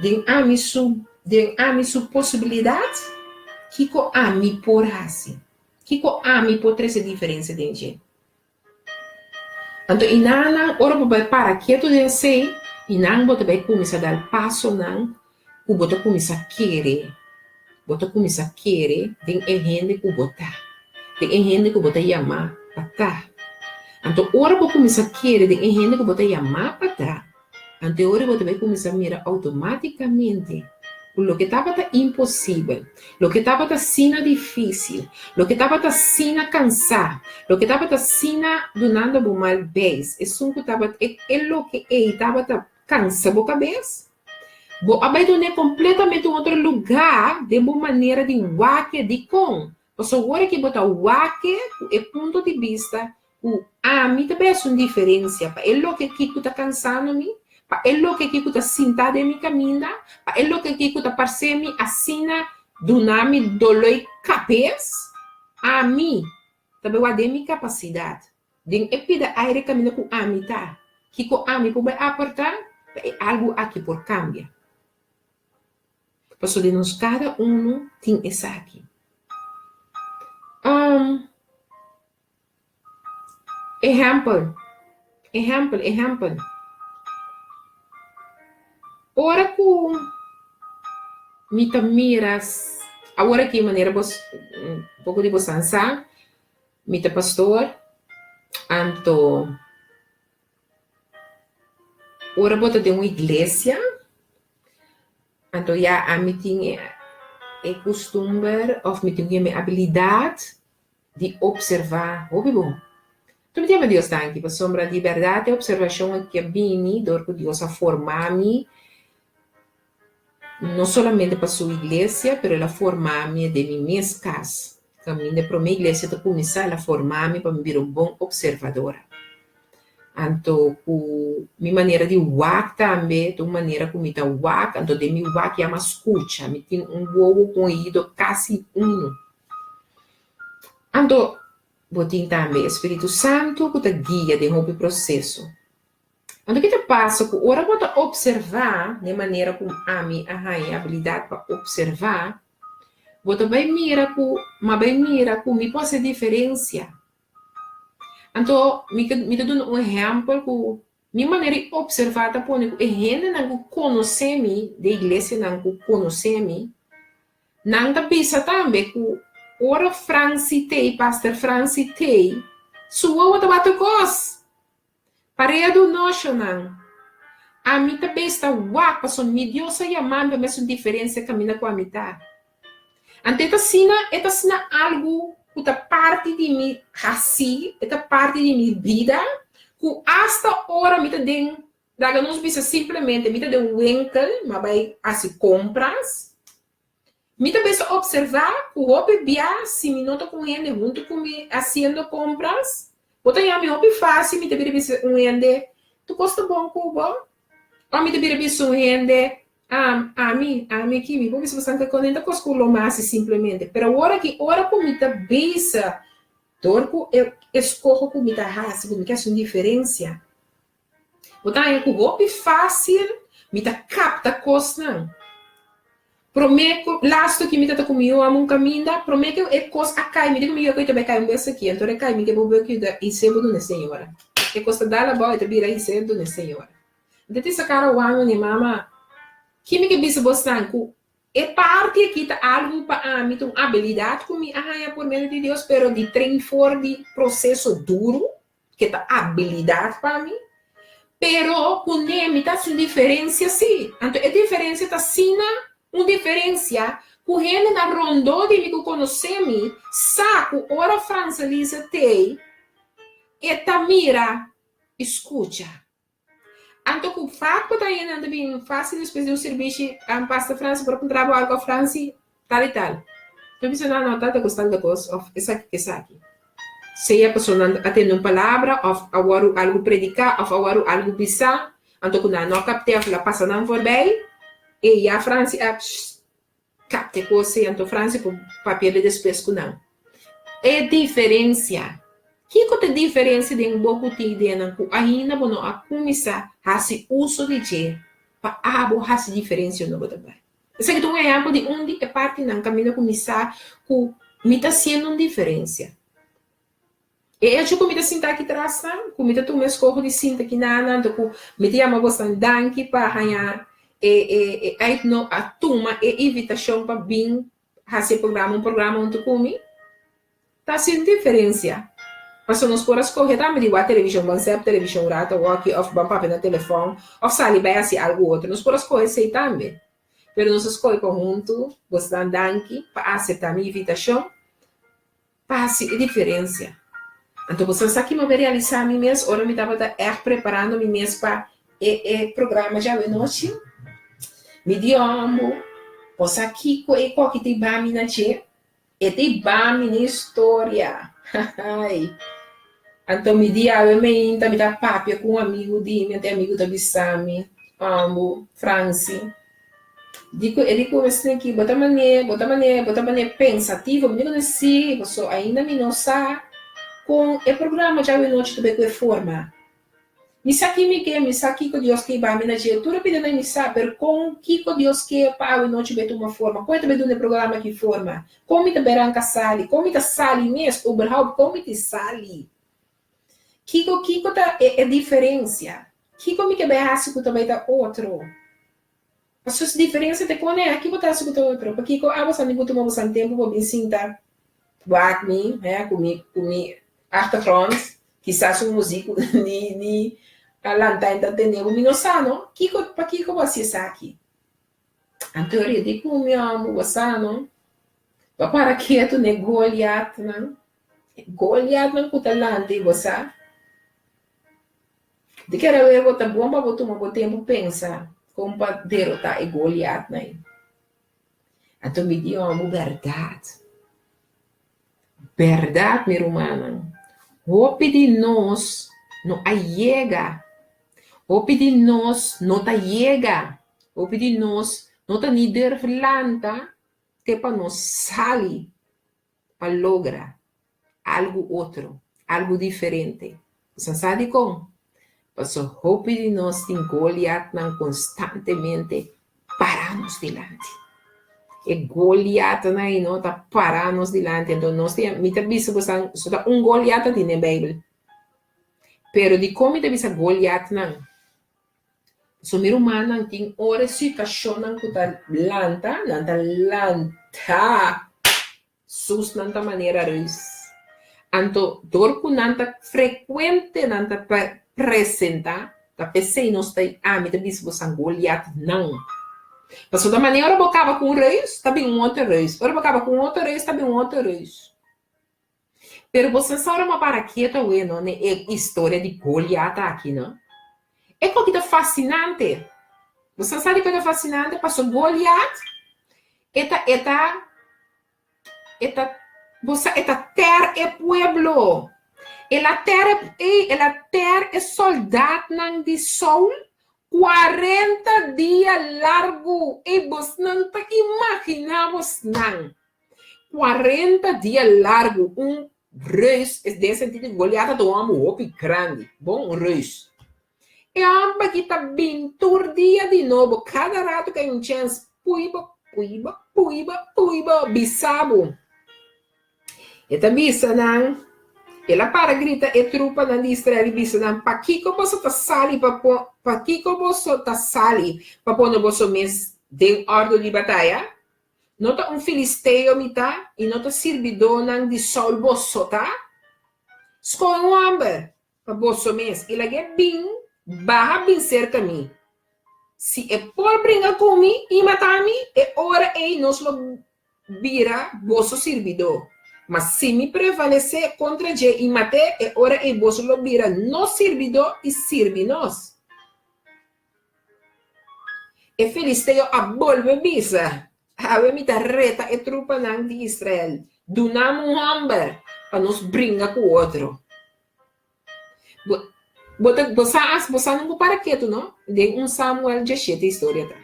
den ami su, den ami su posibilidat, kiko ami por hasi, kiko ami por trese diferensia den dje. Anto i nan ora bo bai para ketu den esei, i nan bo ta bai kuminsá dal pasonan ku bo ta kuminsá kere, bo ta kuminsá kere den e hende ku bo ta, den e hende ku bo ta yamá pa ta. Anto ora bo kuminsá kere den e hende ku bo ta yamá pa ta, Anto e ora bo ta bai kuminsá mira outomátikamente ku loke tabata imposibel, loke tabata asina difísil, loke tabata asina kansá, loke tabata asina dunando bo mal beis, esun ku tabata e loke ei tabata kansa bo kabes. Bo a bai dun'é kompletamente un otro lugá den bo manera di wak-e. Dikon? Pasobra ora ki bo ta wak-e ku e punto di bista ku ami ta bai hasi un diferensia pa e loke aki ku ta kansando mi, pa e loke aki ku ta sintá den mi kaminda, pa e loke aki ku ta parse mi asina duna mi doloi kabes, ami ta bai wak den mi kapasidat, den e pida aire kaminda ku ami ta, kiko ami por bai aportá pa e algu aki por kambia. Pasobra den nos kada unu tin esaki. Ehèmpel, ehèmpel, ehèmpel. Ora ku mi ta mira awor aki manera bos poko di bosan sa mi ta pastor anto ora bo ta den un iglesia anto ya ami tin e kustumber òf mi tin e abilidat di observá hopi bon. Tur mi ta yama Dios danki pasobra di bèrdat e observashon aki a bini dor ku Dios a forma mi no solamente pa su iglesia pero el a forma mi den mi mes kas. Kaminda e promé iglesia ta kuminsá el a forma mi pa mi bira un bon observadora. Anto ku mi manera di wak tambe ta un manera ku mi ta wak anto den mi wak yama skucha. Mi tin un wowo ku un oido kasi unu. Anto, bo tin tambe e spiritu santu ku ta guia den hopi proseso. Anto ki ta pasa ku ora bo ta opservá den manera ku ami a haña e abilidat pa opservá, bo ta bai mira ku m'a bai mira ku mi por hasi diferensia. Anto, mi ta mi ta duna un ehèmpel ku mi manera di opservá ta pone ku e hendenan ku konosé mi, den iglesianan ku konosé mi, Nan ta bisa tambe ku ora Franci t'ei, Pastor Franci t'ei, su wowo ta bati kos. Parea du noshonan. Ami ta bes ta wak pasobra mi Dios a yama mi pa mi hasi un diferensia kaminda ku ami ta. Anto e ta asina, e ta asina algu ku ta parti di mi hasi, e ta parti di mi bida, ku asta ora mi ta den Laga nos bisa simplemente mi ta den un winkel, mi a bai hasi kompras. Mi ta bes a observá ku hopi bia si mi no ta ku un hende huntu ku mi hasiendo kompras, bo ta yama mi hopi fásil mi ta bira bisa un hende, Tur kos ta bon ku bo? Òf mi ta bira bisa un hende, Ami, ami aki, mi por bisa bastante konenta kos ku lo mi hasi simplemente. Pero awor aki ora ku mi ta bisa dor ku e eskoho ku mi ta hasi ku mi ke hasi un diferensia, Bo ta haña ku hopi fásil mi ta kapta kosnan. Promé ku lastu ki mi ta ta ku mi yu amo un kaminda, promé ku e kos a kai, mi di ku mi yu ku ta bai kai un bes aki, anto e kai mi ke bo bai kuida i bo duna e señora. E kos ta dal abou e ta bira i duna e señora. Anto e tin sa kara wanga mi, mama, ki mi ke bisa bosnan ku e parti aki ta algu pa ami, ta un abilidat ku mi a haña por medio di Dios, pero di train for di proseso duru. ke ta abilidat pa mi, pero kuné mi ta hasi un diferensia sí. Anto e diferensia ta asina un diferensia ku hendenan rondó di mi ku konosé mi sa ku ora Franselisa t'ei e ta mira i skucha. Anto ku fak ku ta yena nan ta bin fásil despues di un sirbishi, Pastor Fransi por puntra bo algu òf Fransi tal i tal. Ta bisa nan no tal ta kos tal ta kos òf esaki ku esaki. Sea pasobra nan a tende un palabra òf a wòrdu algu prediká òf a wòrdu algu bisá, anto ku nan no a kapt'é òf la pasa nan forbei, e ya Fransi a Kapte kos ei anto Fransi por papia di despues ku nan. E diferensia. Kiko ta e diferensia den bo ku tin ideanan ku ainda bo no a kuminsá hasi uso di dje pa abo hasi diferensia unda bo ta bai? Esaki ta un ehèmpel di un di e partinan kaminda ku mi sa ku mi ta hasiendo un diferensia. E echo ku mi ta sinta aki tras nan, ku mi ta tuma eskoho di sinta aki nan, anto ku mi ta yama bosnan danki pa haña e e e uitno a tuma e invitashon pa bin hasi e programa un programa huntu ku mi, ta hasi un diferensia. Pasobra nos por a skohe tambe di wak televishon, ban sèp televishon un rato awor aki òf ban papia na telefòn òf sali bai hasi algu otro. Nos por a skohe esei tambe. Pero nos a skohe pa huntu bosnan danki pa aseptá mi invitashon. Pa hasi e diferensia. Anto bo sa sa ki mi a bai realisá mi mes ora mi tabata ègt preparando mi mes pa e e programa djawe nochi? Mi di òmbu, bo sa kiko e koki ta iba mi na dje? E ta iba mi na historia. Hahaai. Anto mi di awe meinta mi ta papia ku un amigu di mi, anto e amigu ta bisa mi, Òmbu, Fransi, di ku e di ku esnan aki bo ta manera, bo ta manera, bo ta manera pensativo. Mi di ku si, paso ainda mi no sa kon e programa djawe nochi ta bai ku e forma. Mi sa ki mi ke, mi sa kiko Dios ke ba mi na dje, tur e pidinan mi sa, pero kon kiko Dios ke pa awe nochi bai tuma forma? Kon e ta bai duna e programa aki forma? Kon mi ta bai ranka sali? Kon mi ta sali mes, uberhaupt kon mi tin sali? Kiko kiko ta e e diferensia? Kiko mi ke bai hasi ku ta bai ta otro? Pasobra si diferensia ta kone aki bo ta hasi ku ta otro, pakiko abo sa ni bo tuma bo san tempu pa bin sinta wak mi, he, ku mi ku mi achtergrond? Kisas un muziek ni ni a lanta en ta tende bo, mi no sa no. Kiko, pakiko bo hasi esaki? Anto e redi ku mi hòmber, bo sa no. Bo a para ketu n'e Goliatnan, e Goliatnan ku ta lanta i bo sa. Di kera wei bo ta bon pa bo tuma bo tempu pensa kon pa derotá e Goliatnan ei. Anto mi di hòmber, bèrdat. Bèrdat, mi rumannan, hopi di nos no a yega, hopi di nos no ta yega, hopi di nos no ta ni durf lanta te pa nos sali pa logra algu otro, algu diferente. Boso sa dikon? Pasobra hopi di nos tin Goliatnan konstantemente pará nos dilanti. E Goliatnan ei no ta pará nos dilanti. Anto nos tin, mi ta bisa boso, so ta un Goliat ta tin den Beibel. Pero dikon mi ta bisa Goliatnan? Pasobra mi rumannan tin ora e situashonnan ku ta lanta, nan ta lanta. Susnan ta manera reus. Anto dor ku nan ta frekuente nan ta presentá, ta p'esei nos ta ami ta bisa bosan Goliat nan. Pasobra ta manera ora bo kaba ku un reus, ta bin un otro reus. Ora bo kaba ku un otro reus, ta bin un otro reus. Pero bosan sa ora bo a para ketu awe no n'e e historia di Goliat aki no. E koki ta fasinante. Bosan sa dikon ta fasinante? Pasobra Goliat e ta e ta E ta, bo sa, e ta tèr e pueblo. El a tèr e, ey, el a tèr e sòldatnan di Saul kuarenta dia largu. Ey, bosnan ta imaginá bosnan kuarenta dia largu un reus, es den sentido di Goliat ta un hòmber hopi grandi, bon, un reus. E hòmber aki ta bin tur dia di nobo, kada ratu ku hay un chèns, pui bo, pui bo, pui bo, pui bo, bisa bo. E ta bisa nan, el a para grita e trupanan di Israel i bisa nan, Pakiko boso ta sali pa po, pakiko boso ta sali pa pone boso mes den òrdu di bataya? No ta un filisteo mi ta, i no ta sirbidónan di Saul boso ta? Skohe un hòmber, pa boso mes, i lag'é bin baha bin serka mi. Si e por bringa ku mi i mata mi, e ora ei nos lo bira boso sirbidó. Ma si mi prevalesé kontra dje i mat'é, e ora ei boso lo bira nos sirbidó i sirbi nos. E filisteo a bolbe bisa, Awe mi ta reta e trupanan di Israel, Duna mi un hòmber pa nos bringa ku otro. Bo, bo ta, bo sa as, bo sa no por para ketu, no? Den un Samuel djashete historia ta.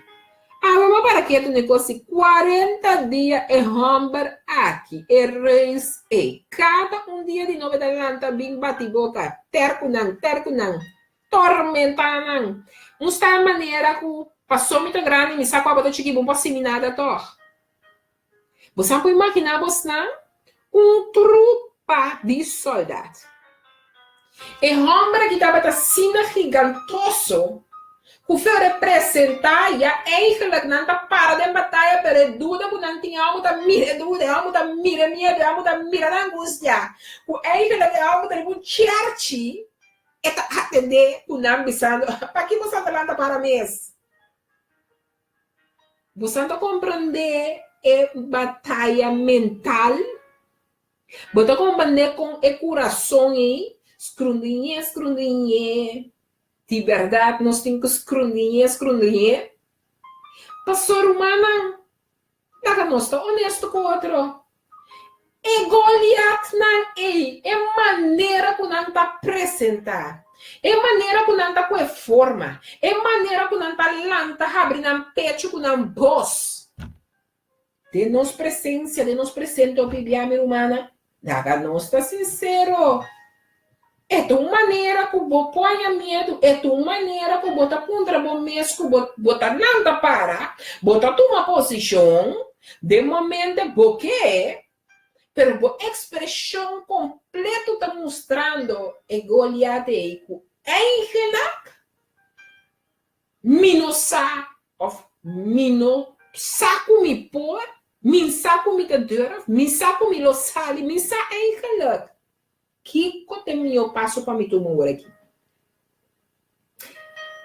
Awe bo para ketu n'e kos di kuarenta dia e hòmber aki, e reus ei, kada un dia di nobo e ta lanta bin bati boka, tèr ku nan, tèr ku nan. Tormentá nan. Un sta manera ku paso mi ta grandi mi sa ku abo ta chiki bo no por hasi mi nada tòg. Bo sa por imaginá bosnan un trupa di sòldat. E hòmber aki tabata asina gigantoso ku fe ora e presentá ya eigentlik nan ta para den bataya pero e duda ku nan tin e hòmber ta mira e duda, e hòmber ta mira e miedu, e hòmber ta mira nan angustia ku eigentlik e hòmber ta riba un chèrchi. E ta atendé ku nan bisando, Pakiko boso ta lanta para mes? Boso ta komprendé e bataya mental? Bo ta komprendé kon e kurason ei skrundiñé, skrundiñé? Di bèrdat nos tin ku skrundiñé, skrundiñé? Pasó rumannan, laga nos ta onesto ku otro. E Goliatnan ei, e manera ku nan ta presentá, e manera ku nan ta ku e forma, e manera ku nan ta lanta habri nan pechu ku nan bos den nos presensia, den nos presente hopi bia, mi rumannan, laga nos ta sinsero. E ta un manera ku bo por haña miedu, e ta un manera ku bo ta puntra bo mes ku bo bo ta lanta para, bo ta tuma posishon den momente bo ke, pero bo ekspreshon kompleto ta mustrando e Goliat ei ku eigenlik mi no sa òf mi no sa ku mi por, mi sa ku mi ta durf, mi sa ku mi lo sali, mi sa eigenlik. Kiko ta e mihó paso pa mi tuma ora aki?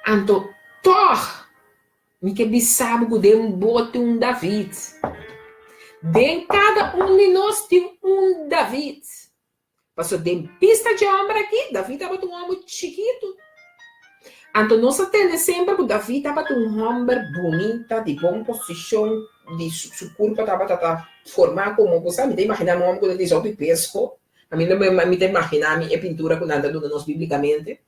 Anto tòg mi ke bisa bo ku den bo tin un David. Den kada un di nos tin un David. Pasobra den bista dje hòmber aki, David tabata un hòmber chikitu. Anto nos a tende semper ku David tabata un hòmber bunita, di bon posishon, di su kurpa tabata ta formá komo bo sa. Mi ta imaginá mi un hòmber ku ta tin hopi peso. Ami no mi ta imaginá mi e pintura ku nan ta duna nos bíblikamente.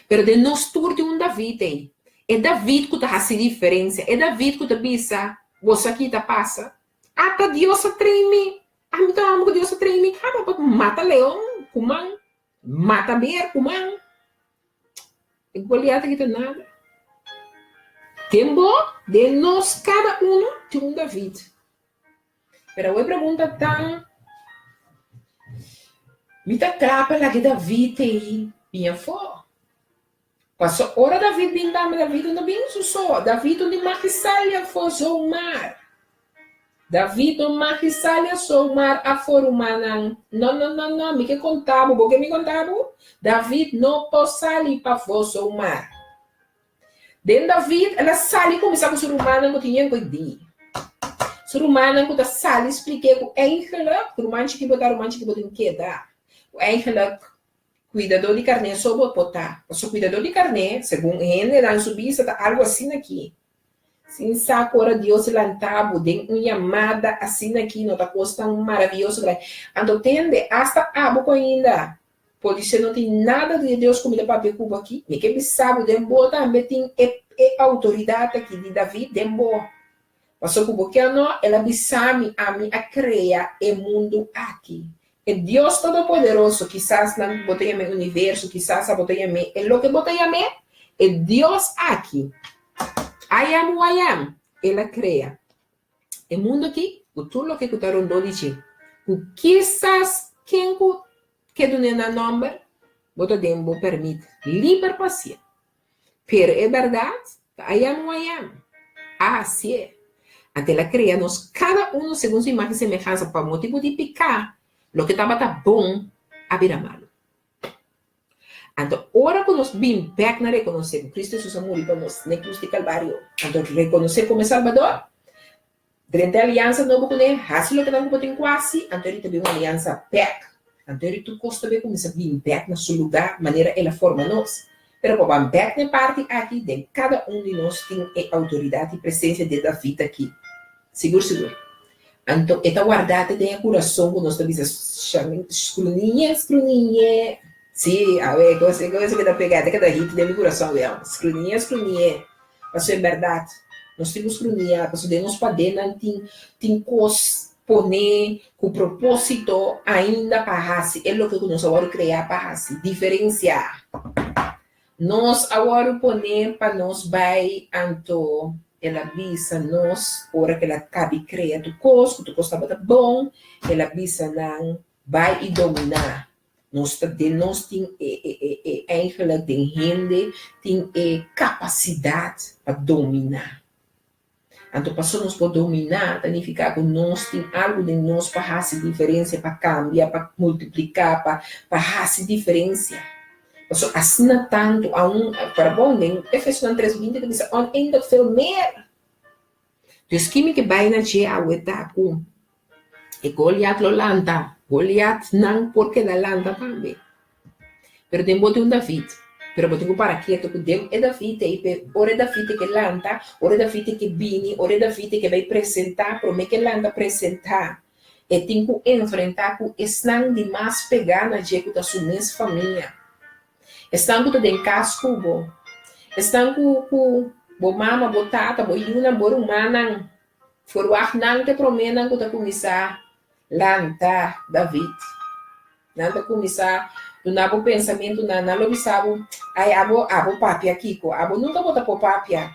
Pero den nos tur tin un David ei. E David ku ta hasi diferensia, e David ku ta bisa, Boso aki ta pasa. Ata Dios a train mi. Ami ta un hòmber ku Dios a train mi kaba pa mata leon ku man. Mata ber ku man. E Goliat aki ta nada. Den bo, den nos kada uno tin un David. Pero awor e pregunta ta, Mi ta kla pa laga e David ei bin afó? Paso ora David bin tambe, David no ta bin su so. David no tin mag di sali afó zomaar. David no mag di sali zomaar afó, rumannan. No, no, no, no, mi ke konta bo, bo ke mi konta bo? David no por sali pafó zomaar. Den David, el a sali kuminsá ku su rumannan ku tin yen ku e di. Su rumannan ku ta sali splik'é ku eigenlijk, ruman chikí bo ta, ruman chikí bo tin keda. Ku eigenlijk kuidadó di karné so bo por ta. Pasobra kuidadó di karné, segun hendenan su bista, ta algu asina akí. Sin sa ku ora Dios lanta bo den un yamada asina akí no ta kos tan maravioso. Anto tende, asta abo ku ainda Podisé no tin nada di e Dios ku mi ta papia ku bo aki. Mi ke bisa bo den bo tambe tin e e outoridat aki di David den bo. Pasobra ku bo ke o no, el a bisa mi, ami a krea e mundu aki. E Dios Todopoderoso, kisas nan bo ta yam'é universo, kisas abo ta yam'é e loke bo ta yam'é, e Dios aki, I am who I am, el a krea e mundu aki ku tur loke ku ta rondó di dje, ku kisas ken ku Ke dun'é nan nòmber, bo ta den bo pèrmit liber pa hasié. Pero e bèrdat ta I am who I am. A hasié. Anto el a krea nos kada unu segun su imágen i semehansa. Pa motibu di piká, loke tabata bon a bira malu. Anto ora ku nos bin bèk na rekonosé ku Kristu Hesus a muri pa nos na e krus di Kalvario, anto rekonosé komo e Salbador, Drenta e aliansa nobo kuné, hasi loke nan ku bo tin ku hasi, anto eri ta bin un aliansa bèk. Anto eri tur kos ta bin kuminsá bin bèk na su lugá manera el a forma nos. Pero pa ban bèk na e parti aki, den kada un di nos tin e outoridat i presensia di e David aki. Sigur sigur. Anto e ta wardá te den e kurason ku nos ta bisa, Skruniñe, skruniñe. Sí, awe, e kos e kos ke ta pega, ta keda hit den mi kurason awe. Skruniñe, skruniñe. Pasobra e bèrdat, nos tin ku skrunia, pasobra den nos padennan tin tin kos poné ku propósito ainda pa hasi e loke ku nos a wòrdu kreá pa hasi, diferensia. Nos a wòrdu poné pa nos bai, anto el a bisa nos ora ku el a kabi krea tur kos, ku tur kos tabata bon, el a bisa nan bai i dominá. Nos ta den nos tin e e e e eigenlijk den hende tin e kapasidat pa dominá. Anto paso nos por dominá ta nifiká ku nos tin algu den nos pa hasi diferensia, pa kambia, pa multipliká, pa pa hasi diferensia. Paso asina tantu aun para bon den Efesonan tres binti ta bisa oneindig veel meer. Dus ki mi ke bai na dje awe ta ku e Goliat lo lanta, Goliatnan por keda lanta tambe. Pero den bo tin un David. Pero bo tin ku para ketu ku den e David ei p'e ora e David ke lanta, ora e David ke bini, ora e David ke bai presentá, promé ke lanta presentá, e tin ku enfrentá ku esnan di mas pegá na dje ku ta su mes famia. Esnan ku ta den kas ku bo, esnan ku ku bo mama, bo tata, bo yunan, bo rumannan. Ferwagt nan ta e proménan ku ta kuminsá lanta, David. Nan ta kuminsá duna bo pensamentunan, nan lo bisa bo, Ai, abo, abo papia kiko? Abo nunka bo ta por papia.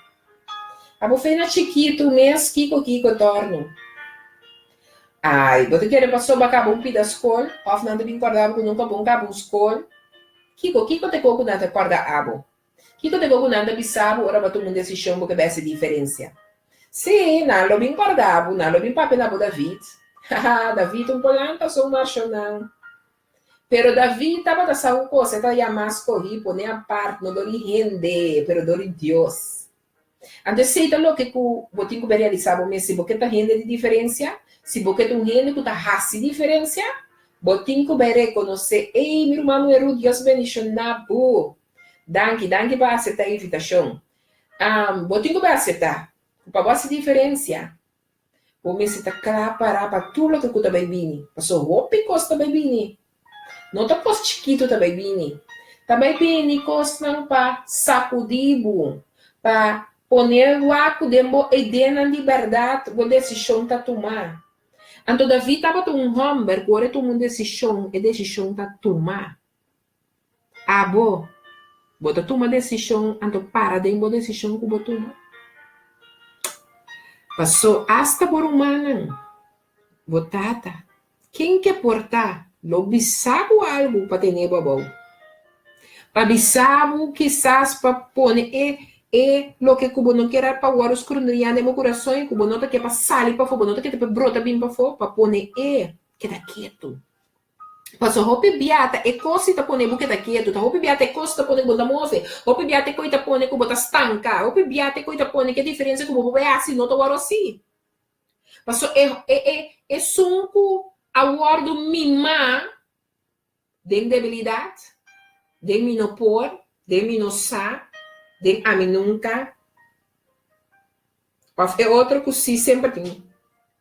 Abo fe na chikitu mes kiko kiko tornu. Ai, bo ta kere pasobra kaba un pida skol òf nan ta bin kòrda bo ku nunka bo kaba un skol? Kiko, kiko ta e kos ku nan ta kòrda abo? Kiko ta ku nan ta bisa bo ora bo a tuma un desishon bo ke bai hasi diferensia? Sí, nan lo bin kòrda bo, nan lo bin papia na bo David. Haha, David un polan pasó un marshonnan. Pero David tabata sa un kos, e ta yamá skohí, poné apart, no dor di hende, pero dor di Dios. Anto esei ta loke ku bo tin ku bai realisá bo mes, si bo ke ta hende di diferensia, si bo ke ta un hende ku ta hasi diferensia, bo tin ku bai rekonosé, Ey, mi ruman muhé Ruth, Dios bendishoná bo! Danki, danki pa aseptá e invitashon. Bo tin ku bai aseptá ku pa bo hasi diferensia, bo mester ta kla pará pa tur loke ku ta bai bini, pasobra hopi kos ta bai bini. No ta kos chikitu ta bai bini. Ta bai bini kosnan pa sakudí bo, pa pone wak ku den bo ideanan di bèrdat bo desishon ta tumá. Anto David tabata un hòmber ku ora e tuma un desishon, e desishon ta tumá. Abo, bo ta tuma desishon anto para den bo desishon ku bo tuma? Pasó asta bo rumannan, bo tata, ken ke por ta, lo bisa bo algu pa tene bo abou. Pa bisa bo kisas pa pone e e loke ku bo no kier a pa wòrdu skrundriá den bo kurason i ku bo no ta ke pa sali pafó, bo no ta ke pa brota bin pafó, pa pone e keda ketu. Pasobra hopi bia ta e kos si ta pone bo keda ketu, ta hopi bia ta e kos ta pone ku bo ta move, hopi bia ta e koi ta pone ku bo ta stanka, hopi bia ta e koi ta pone ku e diferensia ku bo por bai hasi no ta wòrdu hasi. Pasobra e e e esun ku a wòrdu mimá den debilidat, den mi no por, den mi no sa, den ami nunka, Of e otro ku si semper tin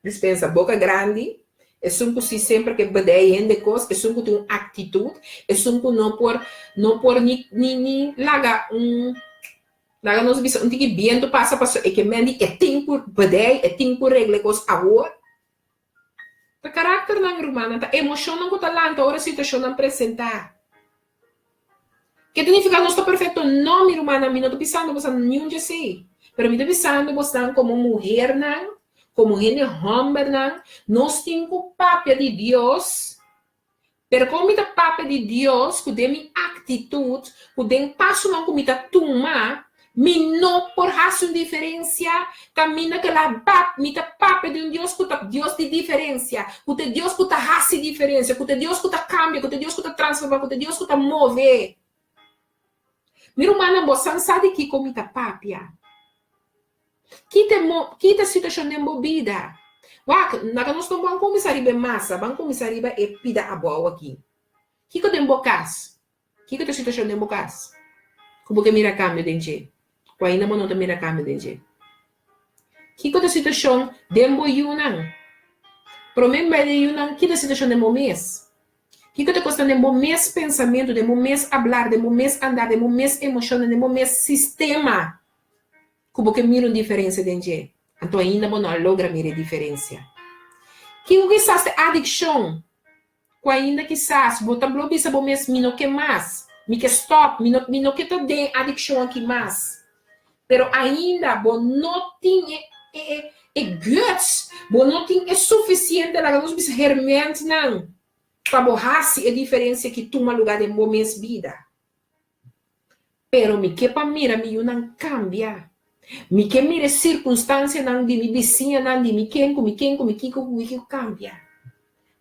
dispensa boka grandi, esun ku si semper ke bedei hende kos, esun ku tin un aktitut, esun ku no por no por ni ni ni laga un laga nos bisa un tiki bientu pasa pasobra e ke men di e tin ku bedei, e tin ku regla e kos awor. Ta karakternan rumannan, ta emoshonnan ku ta lanta ora situashonnan presentá. Ke ta nifiká nos ta perfekto? No, mi rumannan, mi no ta bisando bosan niun dje esei. Pero mi ta bisando bosnan komo muhernan, komo hende hòmbernan, nos tin ku papia di Dios. Pero kon mi ta papia di Dios ku den mi aktitut, ku den pasonan ku mi ta tuma, mi no por hasi un diferensia? Kaminda ku el a bap, mi ta papia di un Dios ku ta Dios di diferensia, ku ta e Dios ku ta hasi diferensia, ku ta e Dios ku ta kambia, ku ta e Dios ku ta transforma, ku ta e Dios ku ta move. Mi rumannan, bosan sa di kiko mi ta papia. Kita e mo, kita e situashon den bo bida. Wak, laga nos no ban kuminsá riba e masa, ban kuminsá riba e pida abou aki. Kiko den bo kas? Kiko ta e situashon den bo kas ku bo ke mira kambio den dje, ku ainda bo no ta mira kambio den dje? Kiko ta e situashon den bo yunan? Promé bai den yunan, ki ta e situashon den bo mes? Kiko ta kosta den bo mes pensamentu, den bo mes ablar, den bo mes andar, den bo mes emoshonnan, den bo mes sistema ku bo ke mira un diferensia den dje? Anto ainda bo no a logra mira e diferensia. Kiko kisas ta e adikshon ku ainda kisas bo ta blo bisa bo mes mi no ke mas, mi ke stòp, mi no mi no ke ta den adikshon aki mas. Pero ainda bo no tin e e e guts, bo no tin e sufisiente laga nos bisa hermentnan pa bo hasi e diferensia ki tuma lugá den bo mes bida. Pero mi ke pa mira mi yunan kambia. Mi ke mira e sirkunstansianan di mi bisiñanan, di mi ken ku mi ken ku mi kiko ku mi kiko kambia.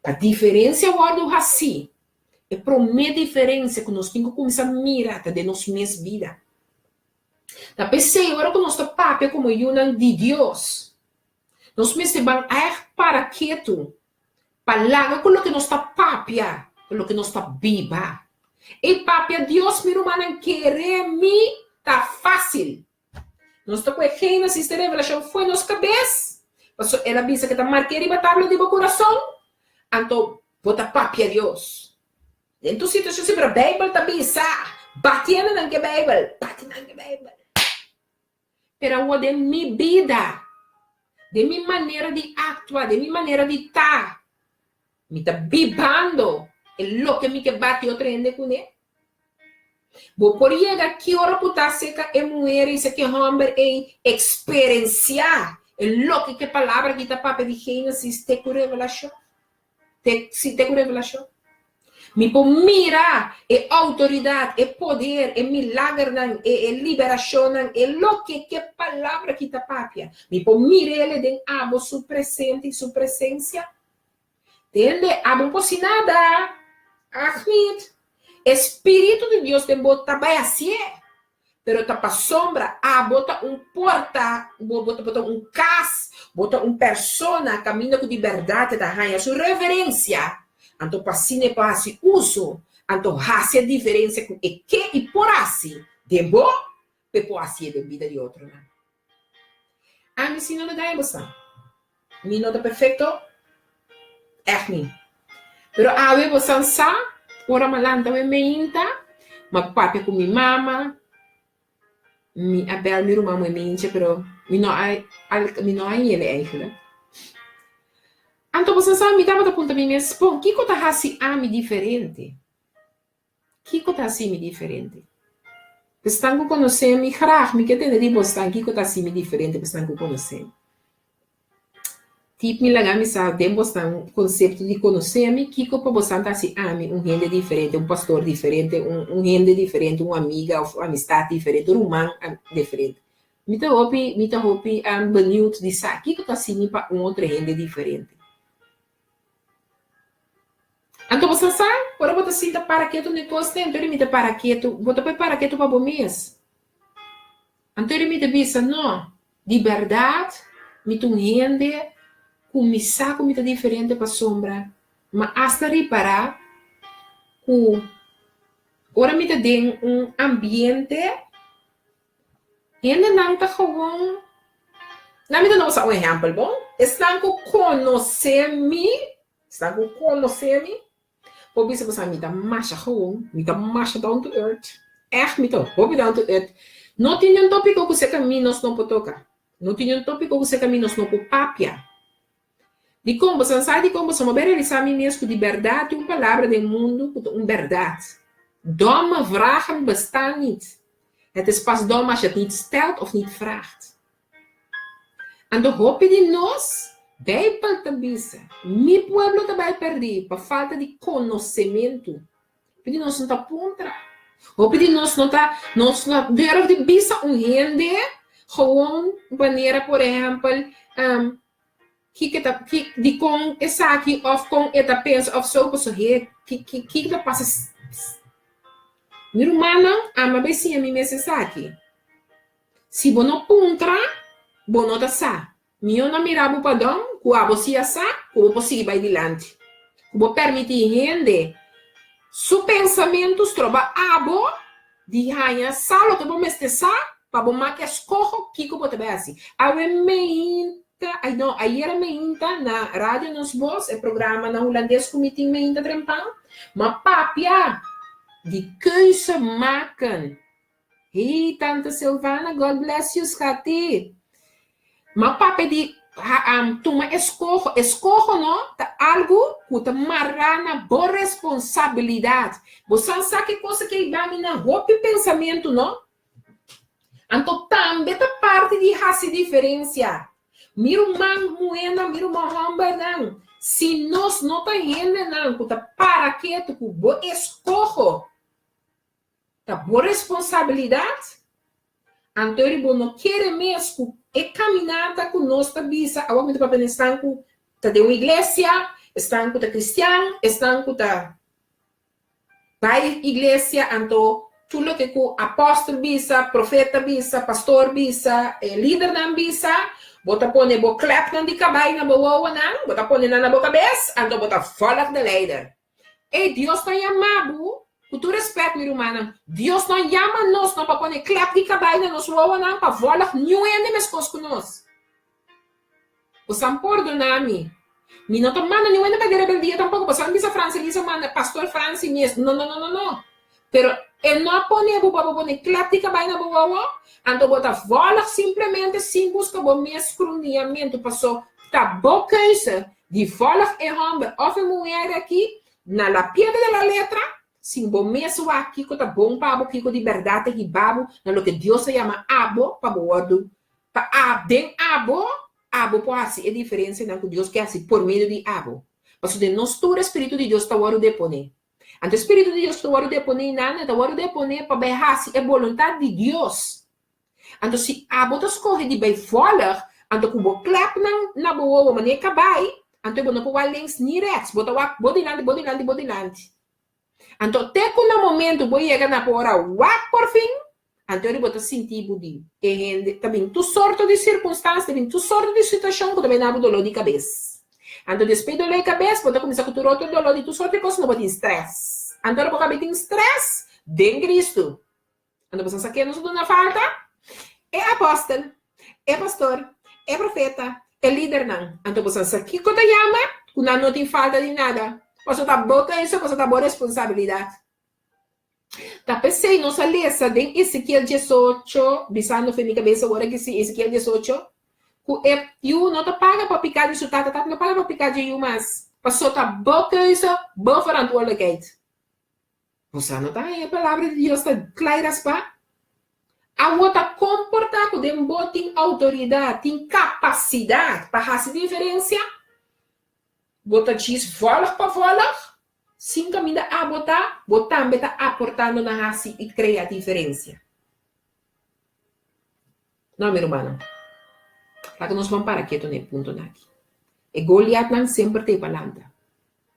Pa diferensia wòrdu hasí, e promé diferensia ku nos tin ku kuminsá mira ta den nos mes bida. Ta p'esei ora ku nos ta papia komo yunan di Dios, nos mester ban ègt para ketu pa laga ku loke nos ta papia ta loke nos ta biba. Ei papia Dios mi rumannan kere mi ta fácil. Nos ta ku e Génesis te Revelashon fo'i nos kabes, pasobra el a bisa ku ta mark'é riba tabla di bo kurason, anto bo ta papia Dios. Den tur situashon si, pero Beibel ta bisa, batiendo nan ku e Beibel, bati nan ku e Beibel. Pero awor den mi bida, den mi manera di aktua, den mi manera di ta, mi ta bibando e loke mi ke bati otro hende kuné? Bo por yega ki ora ku ta aserka e muher i seki hòmber ei eksperensiá e loke ku e palabra ki ta papia di Génesis te ku Revelashon? Te, sí, te ku Revelashon. Mi por mira e outoridat, e poder, e milagernan, e, e liberashonnan, e loke ku e palabra ki ta papia. Mi por mir'el den abo su presente i su presensia. Tende, abo no por si nada. Ach niet. E Spiritu di Dios den bo ta bai hasié. Pero ta pasobra abo ta un porta, bo bo ta un kas, bo ta un persona kaminda ku di bèrdat ta haña su reverensia, anto pa asina e por hasi uso, anto hasi e diferensia ku e ke i por hasi den bo, pa e por hasié den bida di otronan. Ami si no ta gaña boso. Mi no ta perfecto, echt ni. Pero awe bosan sa, ora mi a lanta awe meinta, mi a papia cu mi mama, mi a bel mi ruman moe meincha, pero mi no a mi no a yele eigenlijk. Anto bosan sa, mi tabata puntra mi mes, bon, kico ta haci ami diferente? Kiko ta hasi mi diferente? Esnan ku konosé mi graag mi ke tende di bosnan kiko ta hasi mi diferente pa esnan ku konosé mi. Tip mi laga mi sa den bosnan konsepto di konosé mi kiko pa bosnan ta hasi ami un hende diferente, un pastor diferente, un un hende diferente, un amiga òf amistat diferente, un ruman diferente. Mi ta hopi mi ta hopi beniut di sa kiko ta hasi mi pa un otro hende diferente. Anto bo sa sa, ora bo ta sinta para ketu na e kos den, anto mi ta para ketu, bo ta por para ketu pa bo mes. Anto mi ta bisa, no, di bèrdat mi ta un hende ku mi sa ku mi ta diferente pasobra mi asta ripará ku ora mi ta den un ambiente Hendenan ta gewoon, na mi ta duna boso un ehèmpel bon, esnan ku konosé mi, esnan ku konosé mi, por bisa boso mi ta masha gewoon, mi ta masha down to earth, ègt mi ta hopi down to earth, no tin niun tópiko ku serka mi nos no por toka, no tin niun tópiko ku serka mi nos no por papia. Dikon? Boso sa dikon? Boso no bai realisá mi mes ku di bèrdat tin un palabra den mundu ku ta un bèrdat. Domme vragen bestaan niet. Het is pas dom als je het niet stelt of niet vraagt. Anto hopi di nos, Beibel ta bisa, Mi pueblo ta bai pèrdí pa falta di konosementu. Hopi di nos no ta puntra. Hopi di nos no ta, nos no durf di bisa un hende gewoon manera por ehèmpel, Kiko ta ki dikon esaki òf kon e ta pensa òf so pasobra he ki ki kiko ta pasa Mi rumannan ama bai siña mi mes esaki si bo no puntra bo no ta sa mihó no mira bo padon ku abo si a sa ku bo por sigui bai dilanti ku bo permití hende su pensamentu stroba abo di haña sa loke bo mester sa pa bo make eskoho kiko bo ta bai hasi. Awe meinta, ay no, ayera meinta na Radio Nos Bos, e programa na hulandes ku mi tin meinta trempan, m'a papia di keuze maken. Hey, tante Silvana, God bless you, schattie. M'a papia di tuma eskoho. Eskoho no ta algu ku ta mará na bo responsabilidat. Bo san sa ki kos a kei bami na hopi pensamentu no. Anto tambe ta parti di hasi diferensia. Mi ruman muhénan, mi ruman hòmbernan, si nos no ta hendenan ku ta para ketu ku bo eskoho, Ta bo responsabilidat. Anto eri bo no kere mes ku e kaminata ku nos ta bisa awor mi ta papia na esnan ku ta den un iglesia, esnan ku ta kristian, esnan ku ta bai iglesia, anto tur loke ku apòstel bisa, profeta bisa, pastor bisa, e lidernan bisa, bo ta pone bo klèpnan di kabai na bo wowonan, bo ta pone nan na bo kabes, anto bo ta vòlg de leider. Ey Dios ta yama bo. Ku tur respet, mi rumannan, Dios no a yama nos no pa pone klep di kabai na nos wowonan pa vòlg niun hende meskos ku nos. Bosan pordoná mi. Mi no ta manda niun hende pa di rebeldia tampoko. Bosan bisa Frans Elisa manda Pastor Fransi mes. No, no, no, no, no. Pero e no a pone bo pa bo pone klep di kabai na bo wowo, anto bo ta vòlg simplemente sin buska bo mes kruniamentu paso ta bo keuze di vòlg e hòmber òf e muher aki Na la piedra de la letra, sin bo mes wak kiko ta bon pa bo, kiko di bèrdat ta hiba bo na loke Dios a yama abo pa bo wòrdu, pa a den abo, abo por hasi e diferensianan ku Dios ke hasi por medio di abo. Pasobra den nos tur e Spiritu di Dios ta wòrdu deponé. Anto e Spiritu di Dios ku ta wòrdu deponé einan, e ta wòrdu deponé pa bai hasi e boluntat di Dios. Anto si abo ta skohe di bai vòlg, anto ku bo klèpnan na bo wowo manera kabai, anto bo no por wak links ni rèks, bo ta wak bo dilanti, bo dilanti, bo dilanti. Anto te ku na momentu bo yega na por ora wak por fin, anto ori bo ta sinti bo di e hende ta bin tur sorto di sirkunstansia, ta bin tur sorto di situashon ku ta bai na bo doló di kabes. Anto despues doló di kabes bo ta kuminsá ku tur otro doló di tur sorto di kos, no bo tin strès. Anto ora bo kabai tin strès den Kristu. Anto boso sa ken nos a duna falta? E apòstel, e pastor, e profeta, e lidernan. Anto boso sa kiko ta yama ku nan no tin falta di nada? Pasobra ta bo keuze, pasobra ta bo responsabilidat. Ta p'esei nos a lesa den Ezekiel diesocho, bisando fe mi kabesa ora ki si Ezekiel diesocho, ku e yu no ta paga pa piká di su tata, tata no paga pa piká dje yu mas, pasobra ta bo keuze, bo verantwoordelijkheid. Boso no ta haña e palabra di Dios ta kla i raspá? Awor ta komportá ku den bo tin outoridat, tin kapasidat pa hasi diferensia? Bo ta djis vòlg pa vòlg? Sin kaminda abo ta, bo tambe ta aportando na hasi i krea diferensia. No, mi rumannan. Laga nos ban para ketu na e puntonan aki. E Goliatnan semper ta e pa lanta.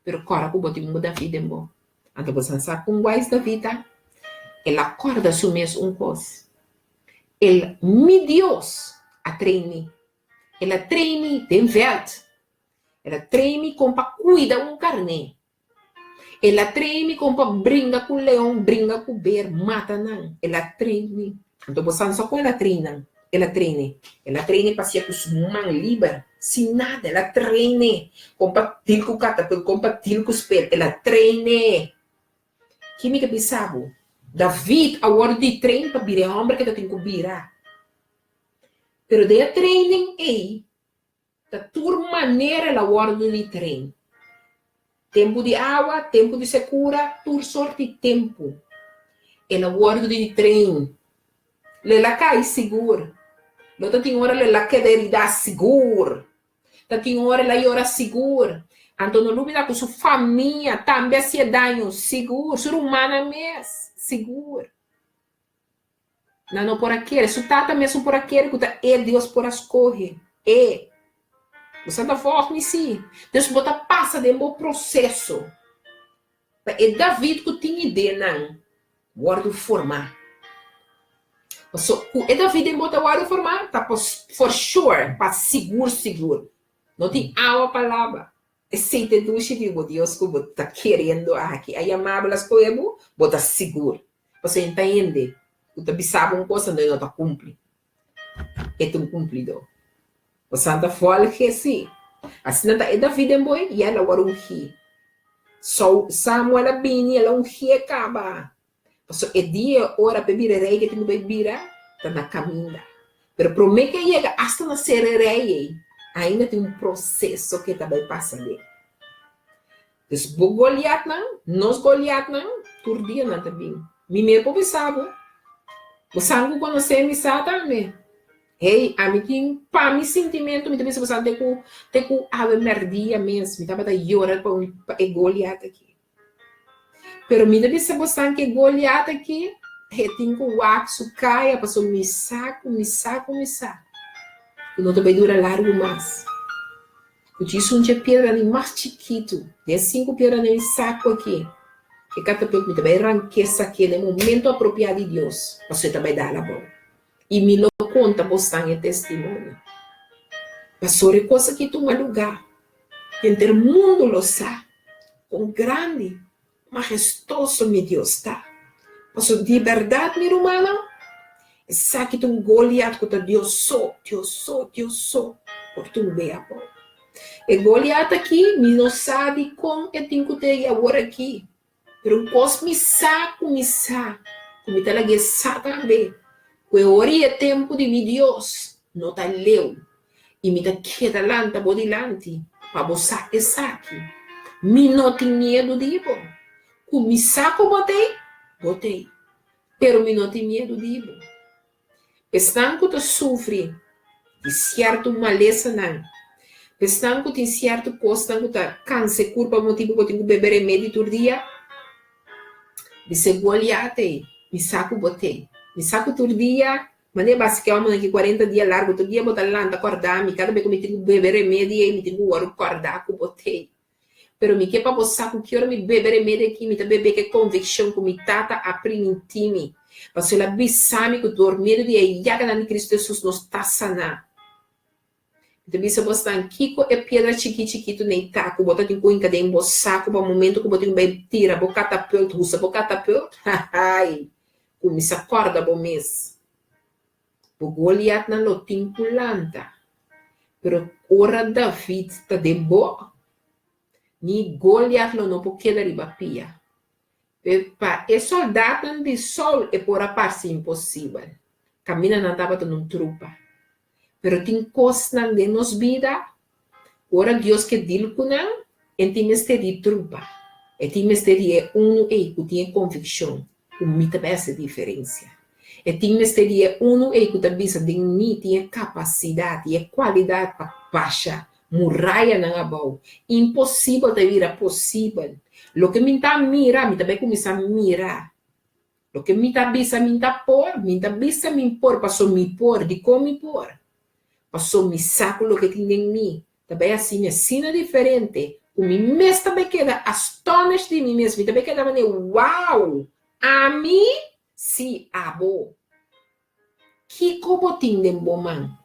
Pero kòrda ku bo tin un David den bo. Anto bo san sa kon wise David ta? El a kòrda su mes un kos. El, mi Dios, a train mi. El a train mi den vèlt. El a train mi kon pa kuida un karné. El a train mi kon pa bringa ku leon, bringa ku ber, mata nan. El a train mi. Anto bo san sa kon el a train nan? El a train'é. El a train'é pa sia ku su man liber, sin nada. El a train'é kon pa til ku katapult, kon pa til ku sper. El a train'é. Ki mi ta bisa bo? David a wòrdu di train pa bira e hòmber ke ta tin ku bira. Pero den e training ei, Ta tur manera el a wòrdu di tren. Tempu di awa, tempu di sekura, tur sort di tempu el a wòrdu di tren. Lo el a kai sigur. Lo ta tin ora lo el a keda heridá sigur. Ta tin ora el a yora sigur. Anto no lubidá ku su famia tambe a hasié daño sigur, su rumannan mes sigur. Nan no por a kere. Su tata mesun por a kere ku ta e Dios por a skohe. E. Bo sa ta vòg mi si. Dus bo ta pasa den bo proseso pa e David ku tin idenan wòrdu formá. Paso ku e David den bo ta wòrdu formá ta for sure, pa sigur sigur. No tin awa pa laba. Esei ta e dushi di bo Dios ku bo ta kerendo aki a yama bo la skohe bo, bo ta sigur. Pasobra e ta hende ku ta bisa bo un kos anto e no ta kumpli. E ta un kumplidó. Bo santa fòlge si. Asina ta e David den boi i el a wòrdu ungí. Sou Samuel a bini el a ungié kaba. Pasobra e dia e ora pa e bira rei ke tin ku bai bira ta na kaminda. Pero promé ke e yega asta na ser e rei ei, ainda tin un proseso ke e ta bai pasa den. Dus bo Goliatnan, nos Goliatnan, tur dia nan ta bin. Mi mes por bisa bo. Bo san ku konosé mi sa tambe. Hey, ami tin pa mi sintimentu, mi ta bisa bo san te ku te ku awe mèrdia mes mi tabata yora pa un pa e Goliat aki. Pero mi ta bisa bo san ku e Goliat aki e tin ku wak su kaya pasobra mi sa ku mi sa ku mi sa ku no ta bai dura largu mas. Ku djis un dje piedra di mas chikitu, den e sinku piedra den e saku aki, e katapult mi ta bai rank'é sak'é na e momento apropiá di Dios, pasobra e ta bai dal abou. I mi lo konta bosnan e testimonio. Pasobra e kos aki tuma lugá, henter mundu lo sa kon grandi. Mahestoso mi Dios ta. Paso di bèrdat mi rumannan, esaki ta un Goliat ku ta Dios so, Dios so, Dios so por tumbe abou. E Goliat aki mi no sa dikon e tin ku ta ei awor aki, pero un kos mi sa ku mi sa, ku mi ta lag'é sa tambe, ku e ora i e tempu di mi Dios no ta leu. I mi ta keda lanta bo dilanti pa bo sa esaki, Mi no tin miedu di bo. Ku mi sa ku bo t'ei, bo t'ei. Pero mi no tin miedu di bo. Esnan ku ta sufri di sierto malesanan, esnan ku tin sierto kosnan ku ta kansa e kurpa pa motibu ku bo tin ku bebe remedi tur dia, bisa e Goliat ei, Mi sa ku bo t'ei. Mi sa ku tur dia Manera basi ke omonan ki kuarenta dia largu tur dia bo ta lanta kòrda mi kada be ku mi tin ku bebe remedi ei mi tin ku wòrdu kòrda ku bo t'ei. Pero mi ke pa bo sa ku ki ora mi bebe remedi aki mi ta bebe ke konvikshon ku mi tata a primintí mi pasobra el a bisa mi ku dor medio di e yaganan di Kristu Hesus nos ta saná. Mi ta bisa bosnan kiko e piedra chikí chikitu nei ta ku bo ta tin ku hinka den bo saku pa momento ku bo tin ku bai tira bo katapult, husa bo katapult, hahaai, kuminsá kòrda bo mes. Bo Goliatnan lo tin ku lanta. Pero ora David ta den bo, ni Goliat lo no por keda riba pia. Pa e sòldatnan di Saul e por a parse imposibel. Kaminda nan tabata na un trupa. Pero tin kosnan den nos bida ku ora Dios ke dil ku nan, e tin mester di trupa. E tin mester di e unu ei ku tin e konvikshon ku mi ta bai hasi diferensia. E tin mester di e unu ei ku ta bisa den mi tin e kapasidat i e kualidat pa basha murayanan abou. Imposibel ta bira posibel. Loke mi ta mira, mi ta bai kuminsá mira. Loke mi ta bisa mi ta por, mi ta bisa mi por paso mi por. Dikon mi por? Paso mi sa ku loke tin den mi ta bai hasi mi asina diferente ku mi mes ta bai keda astonished di mi mes. Mi ta bai keda manera, wow! Ami? Sí, abo. Kiko bo tin den bo man?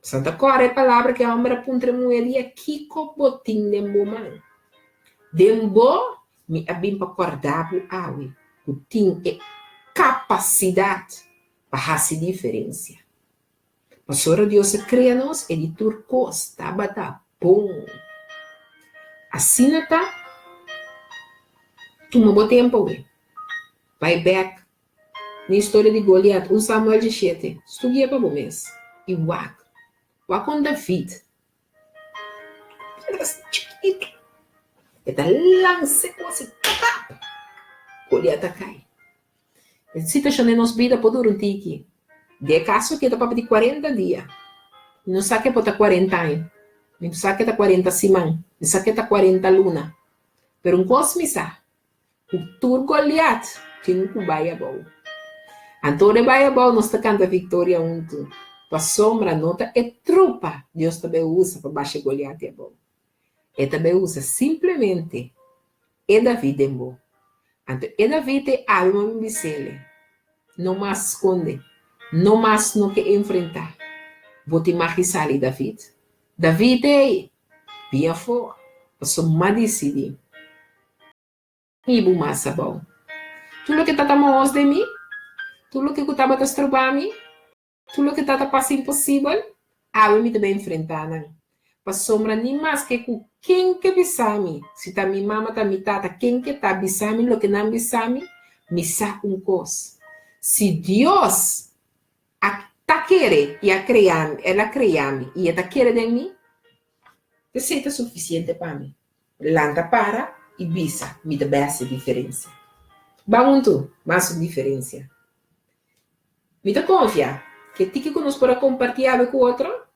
Santa kòrda e palabra ku e hòmber a puntra e muhé dia, Kiko bo tin den bo man? Den bo, mi a bin pa kòrda bo awe ku tin e kapasidat pa hasi diferensia. Pasobra Dios a krea nos e di tur kos tabata bon. Asina ta, tuma bo tempu awe, bai bèk Na historia di Goliat, un Samuel djeshete, studia pa bo mes i wak. Wak kon David, piedras chikitu, e ta lansa e kos i tapap! Goliat a kai. E situashon den nos bida por dura un tiki. Den e kaso aki e ta papia di kuarenta dia. Mi no sa ke por ta kuarenta aña, mi no sa ke ta kuarenta siman, mi sa ke ta kuarenta luna. Pero un kos mi sa, Ku tur Goliat tin ku bai abou. Anto ora e bai abou nos ta kanta viktoria huntu, pasobra no ta e trupa Dios ta bai usa pa basha Goliat di abou. E ta bai usa simplemente e David den bo. Anto e David ei alma mi bis'el, No mas skonde, no mas no ke enfrentá. Bo tin mag di sali, David. David ei, bin afó, pasobra m'a disidí. Mi bu mas abou. Tur loke ta ta mohos den mi, tur loke ku tabata stroba mi, tur loke ta ta pasa imposibel, awe mi ta bai enfrentá nan. Pasobra ni maske ku ken ke bisa mi, si ta mi mama, ta mi tata, ken ke ta bisa mi loke nan bisa mi, mi sa un kos, si Dios a ta kere i a krea mi, el a krea mi i e ta kere den mi, esei ta sufisiente pa mi. Lanta para i bisa, Mi ta bai hasi diferensia. Ban huntu, ban hasi un diferensia. Mi ta konfia ku e tiki ku nos por a kompartí awe ku otro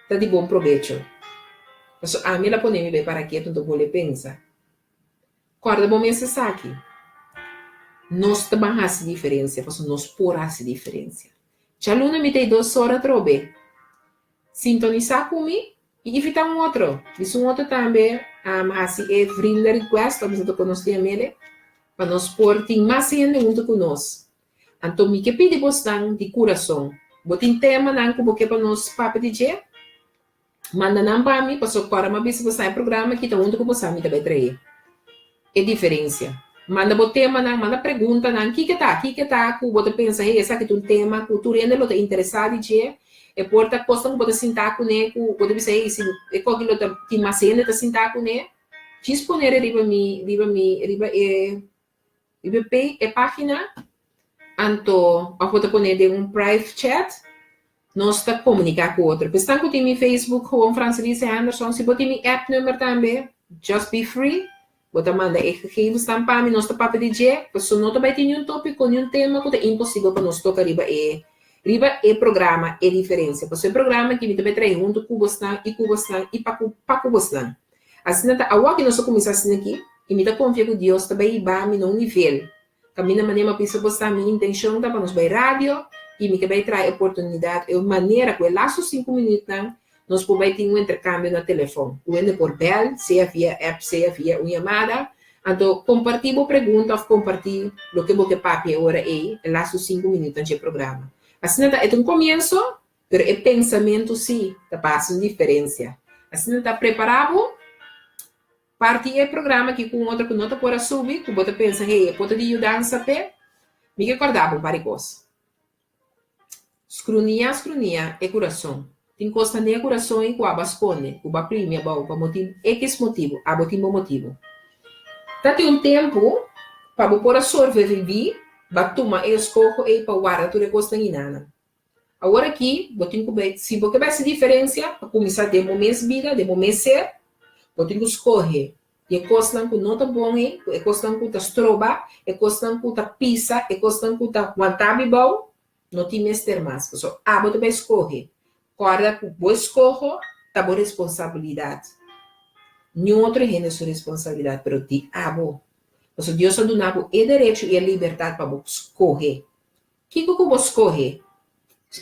ta di bon probecho. Pasobra ami el a pone mi bai para ketu, nto bolbe pensa. Kòrda bo mes esaki, Nos ta ban hasi diferensia pasobra nos por hasi diferensia. Djaluna mi ta e dos ora atrobe. Sintonisá ku mi i invitá un otro. Bisa un otro tambe hasi e vrienden request pa bisa ta konosé Amele pa nos por tin mas hende huntu ku nos. Anto mi ke pidi bosnan di kurason, bo tin temanan ku bo ke pa nos papia di dje? Manda nan pa mi pasobra kòrda mi a bisa bosan e programa aki ta huntu ku bosan mi ta bai trae e diferensia. Manda bo temanan, manda preguntanan, kiko ta, kiko ta ku bo ta pensa, hey, esaki ta un tema ku tur hende lo ta interesá di dje, e por ta kosnan ku bo ta sintá kuné ku bo ta bisa, hey, si e koki lo ta tin mas hende ta sintá kuné, djis ponere riba mi, riba mi, riba e, riba e pe, e página, anto òf bo ta pone den un prive chat, nos ta komuniká ku otro. Esnan ku tin mi Facebook, gewoon Francelise Henderson, si bo tin mi app number tambe, just be free, Bo ta manda e gegevensnan pa mi, nos ta papia di dje, pasobra no ta bai tin niun tópiko, niun tema ku ta imposibel pa nos toka riba e riba e programa E Diferensia. Pasobra e programa aki mi ta bai trae huntu ku bosnan i ku bosnan i pa ku pa ku bosnan. Asina ta awor ki nos a kuminsá asina aki i mi ta konfia ku Dios ta bai hiba mi na un nivel kaminda manera mi a bisa bosnan mi intenshon ta pa nos bai radio i mi ke bai trae oportunidat e manera ku e lastu sinku minütnan Nos por bai tin un interkambio na telefòn. Ku hende por bèl, sea via app, sea via un yamada. Anto kompartí bo pregunta òf kompartí loke bo ke papia e ora ei, e lastu sinku minütnan dje programa. Asina ta, e ta un komienso, pero e pensamentu sí ta pa hasi un diferensia. Asina ta, prepará bo, parti e programa aki ku un otro ku no ta por a subi, ku bo ta pensa, hey, e por ta di yudansa p'e. Mi ke kòrda bo un par di kos. Skrunia, skrunia e kurason. Tin kosnan den e kurason ei ku abo a skonde, ku bo a primi abou pa motibu ekis motibu, abo tin bo motibu. Ta tin un tempu pa bo por a sorveviví, bo a tuma e eskoho ei pa warda tur e kosnan inanan. Awor aki bo tin ku bai, si bo ke bai hasi diferensia, pa kuminsá den bo mes bida, den bo mes ser, bo tin ku skohe I e kosnan ku no ta bon ei, ku e kosnan ku ta stroba, e kosnan ku ta pisa, e kosnan ku ta wantá mi bou, no tin mester mas. Pasobra abo ta bai skohe. Kòrda ku bo eskoho ta bo responsabilidat. Niun otro hende su responsabilidat, pero di abo. Pasobra Dios a duna bo e derecho i e libertat pa bo skohe. Kiko ku bo skohe,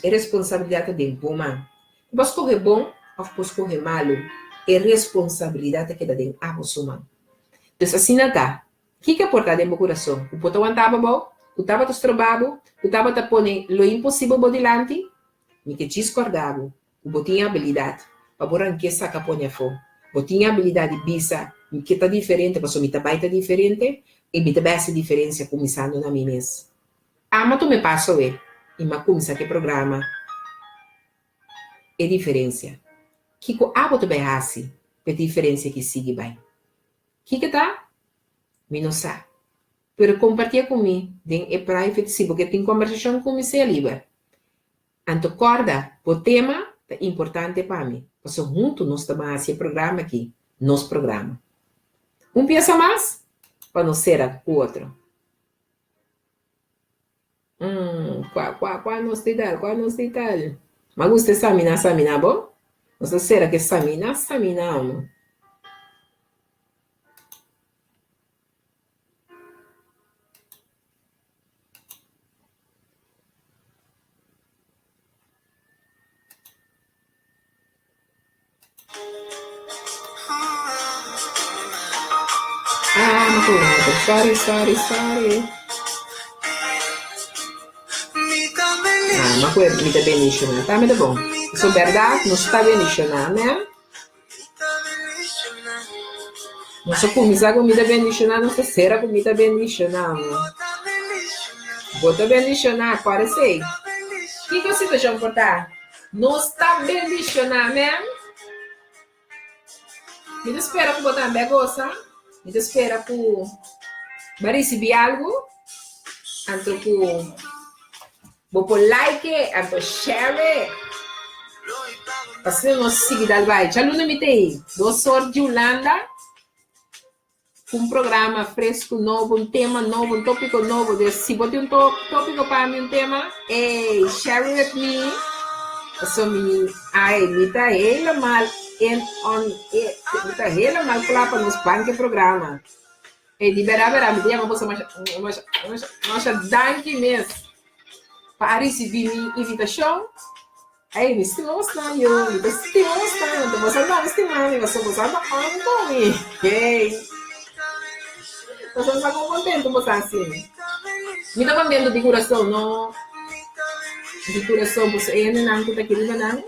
e responsabilidat ta den bo man. Ku bo skohe bon òf bo skohe malu, e responsabilidat ta keda den abo su man. Dus asina ta, kiko a por ta den bo kurason ku bo ta wanta bo abou, ku tabata stroba bo, ku tabata pone lo imposibel bo dilanti? Mi ke djis kòrda bo ku bo tin e abilidat pa bo ranke saka pone afó. Bo tin e abilidat di bisa, Mi ke ta diferente pasobra mi ta bai ta diferente i mi ta bai hasi diferensia kuminsando na mi mes. Ama tuma e paso e i m'a kuminsá ku e programa E Diferensia. Kiko abo ta bai hasi pa e diferensia ki sigui bai? Kiko ta? Mi no sa. Pero kompartié ku mi den e private si bo ke tin kombersashon ku mi sea liber. Anto kòrda, bo tema ta importante pa mi, pasobra huntu nos ta ban hasi e programa aki nos programa. Un piesa mas pa nos sera ku otro. Mm, kua, kua, kua nos di dal, kua nos di dal. Ma gusta e samina, samina bo? Nos ta sera ke samina, samina amo. Ah, mi por otro. Sorry, sorry, sorry. Ah, ma kue mi ta bendishoná. Ta mi ta bon. So bèrdat, nos ta bendishoná, amen. Nos a kuminsá ku mi ta bendishoná, nos ta sera ku mi ta bendishoná. Bo ta bendishoná, kòrda esei. Kiko situashon por ta? Nos ta bendishoná, amen. Mi ta spera ku bo tambe a gosa. Mi ta spera ku bo a risibí algu, anto ku bo por like, anto share. Asina nos sigui dal bai. Djaluna mi ta ei, dos or di Hulanda. Un programa fresco nobo, un tema nobo, un tópico nobo. Dus si bo tin un tópico pa mi, un tema, ey, share it with me. Paso mi, ay, mi ta helemaal in on it. Mi ta helemaal kla pa nos ban ke programa. Ey, di bera bera, mi ta yama boso masha, masha, masha, masha danki mes pa a ricibi mi invitacion. Ey, mi stima bosnan yo, mi ta stima bosnan, anto boso no stima mi, pasobra boso ta on ku mi. Hey! Boso no sa kon kontentu boso a hasi mi. Mi ta kontentu di kurason, no di kurason, pasobra e hendenan ku ta aki riba nan,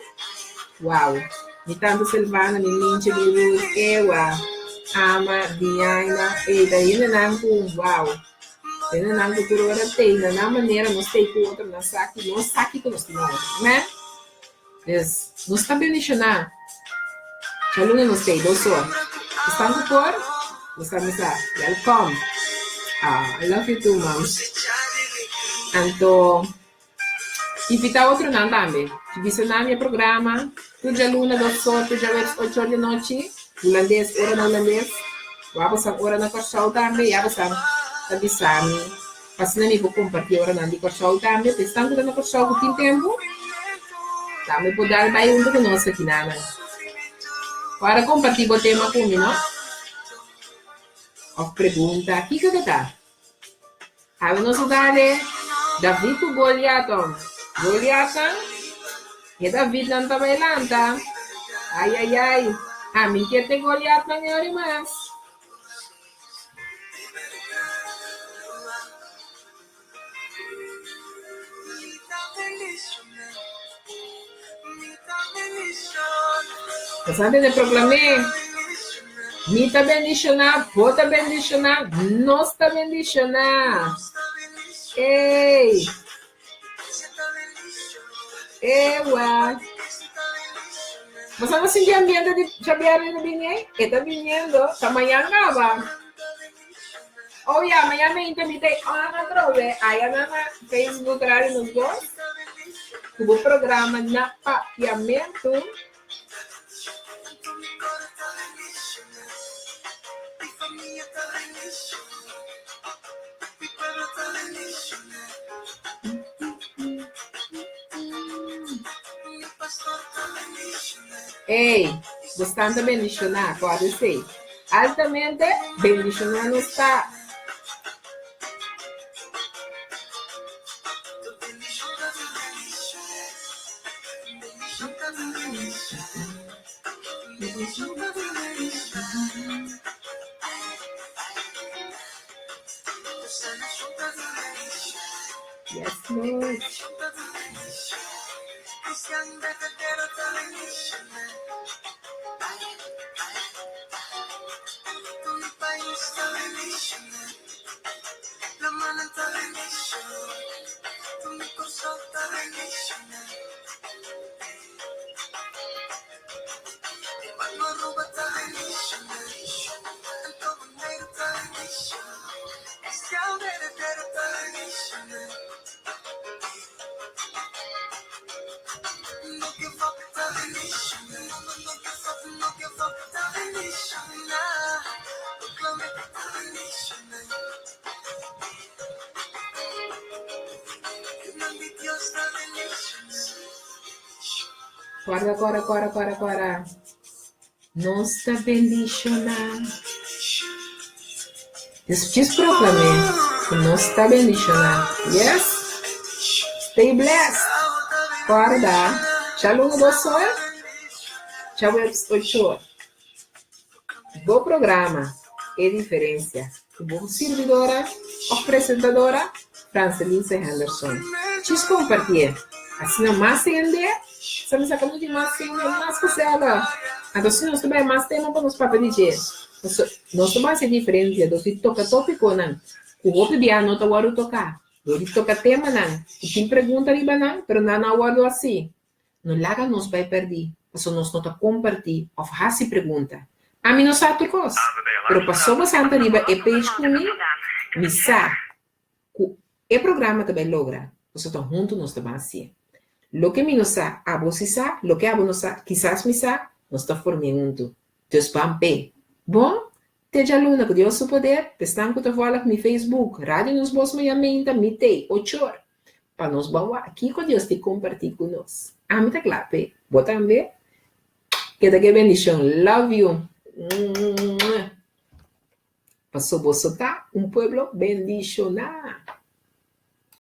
wow! Mi tanta Silvana, mi Minche, mi Ruth, ewa! Ama, Diana, ey ta hendenan ku wow. Hendenan ku tur ora tei na nan manera nos tei ku otro nan sa ki nos sa kiko nos tin na otro. Amen. Dus nos ta bendishoná. Djaluna nos tei dos or. Esnan ku por, nos ta misa welcome. Ah, I love you too, mams. Anto. Invitá otronan tambe. Bisa nan di e programa tur djaluna dos or tur djaweps ocho or di anochi, hulandes, ora na hulandes. Wak bosan ora na Kòrsou tambe, ya bosan ta bisa mi pa asina mi por kompartí oranan di Kòrsou tambe. Pa esnan ku ta na Kòrsou ku tin tempu tambe por dal bai huntu ku nos akinanan. Ora kompartí bo tema ku mi, no? Òf pregunta, kiko ta ta? Awe nos a dale David ku Goliat om. Goliatnan, e Davidnan ta bai lanta. Ai, ai, ai, ami kier te Goliatnan e ora mas. Nos a tene proclam'é, Mi ta bendishoná, bo ta bendishoná, nos ta bendishoná. Ey! Ewa! Bo sa no sinti ambiente di djabièrnè ta bini ei? E ta biniendo, ta mañan kaba. Oh ya, mañan mente mi ta on atrobe aya na na Facebook Radio Nos Voz ku bo programa na Papiamentu. Ey, bo stan ta bendishoná, kòrda esei. Altamente bendishoná nos ta. Yes, Lord. Kòrda, kòrda, kòrda, kòrda, kòrda. Nos ta bendishoná. Djis proklam'é ku nos ta bendishoná. Yes! Stay blessed! Kòrda, djaluna dos or, djaweps ocho or. Bo programa E Diferensia ku bo sirbidora òf presentadora Francelise Henderson. Djis kompartié, asina mas hende sa mester ka muchu mas hende mas ku sela. Anto si nos ta bai mas tema pa nos papia di dje, pasobra nos ta bai hasi diferensia dor di toka topikonan ku hopi bia no ta wòrdu toká, dor di toka temanan ku tin pregunta riba nan pero nan no a wòrdu hasi. No laga nos bai pèrdí pasobra nos no ta kompartí òf hasi pregunta. Ami no sa tur kos, pero pasobra bo ta riba e page ku mi, mi sa ku e programa ta bai logra pasobra ta huntu nos ta ban hasié. Loke mi no sa, abo si sa, loke abo no sa, kisas mi sa, nos ta form'é huntu. Dus ban p'e. Bon, te djaluna ku Dios su poder, p'esnan ku ta vòlg mi Facebook, Radio Nos Bos Mayameinta, mi t'ei, ochor. Pa nos ban wak kiko Dios tin kompartí ku nos. Ami ta kla p'e. Bo tambe? Keda ku e bendishon. Love you. Paso boso ta un pueblo bendishoná.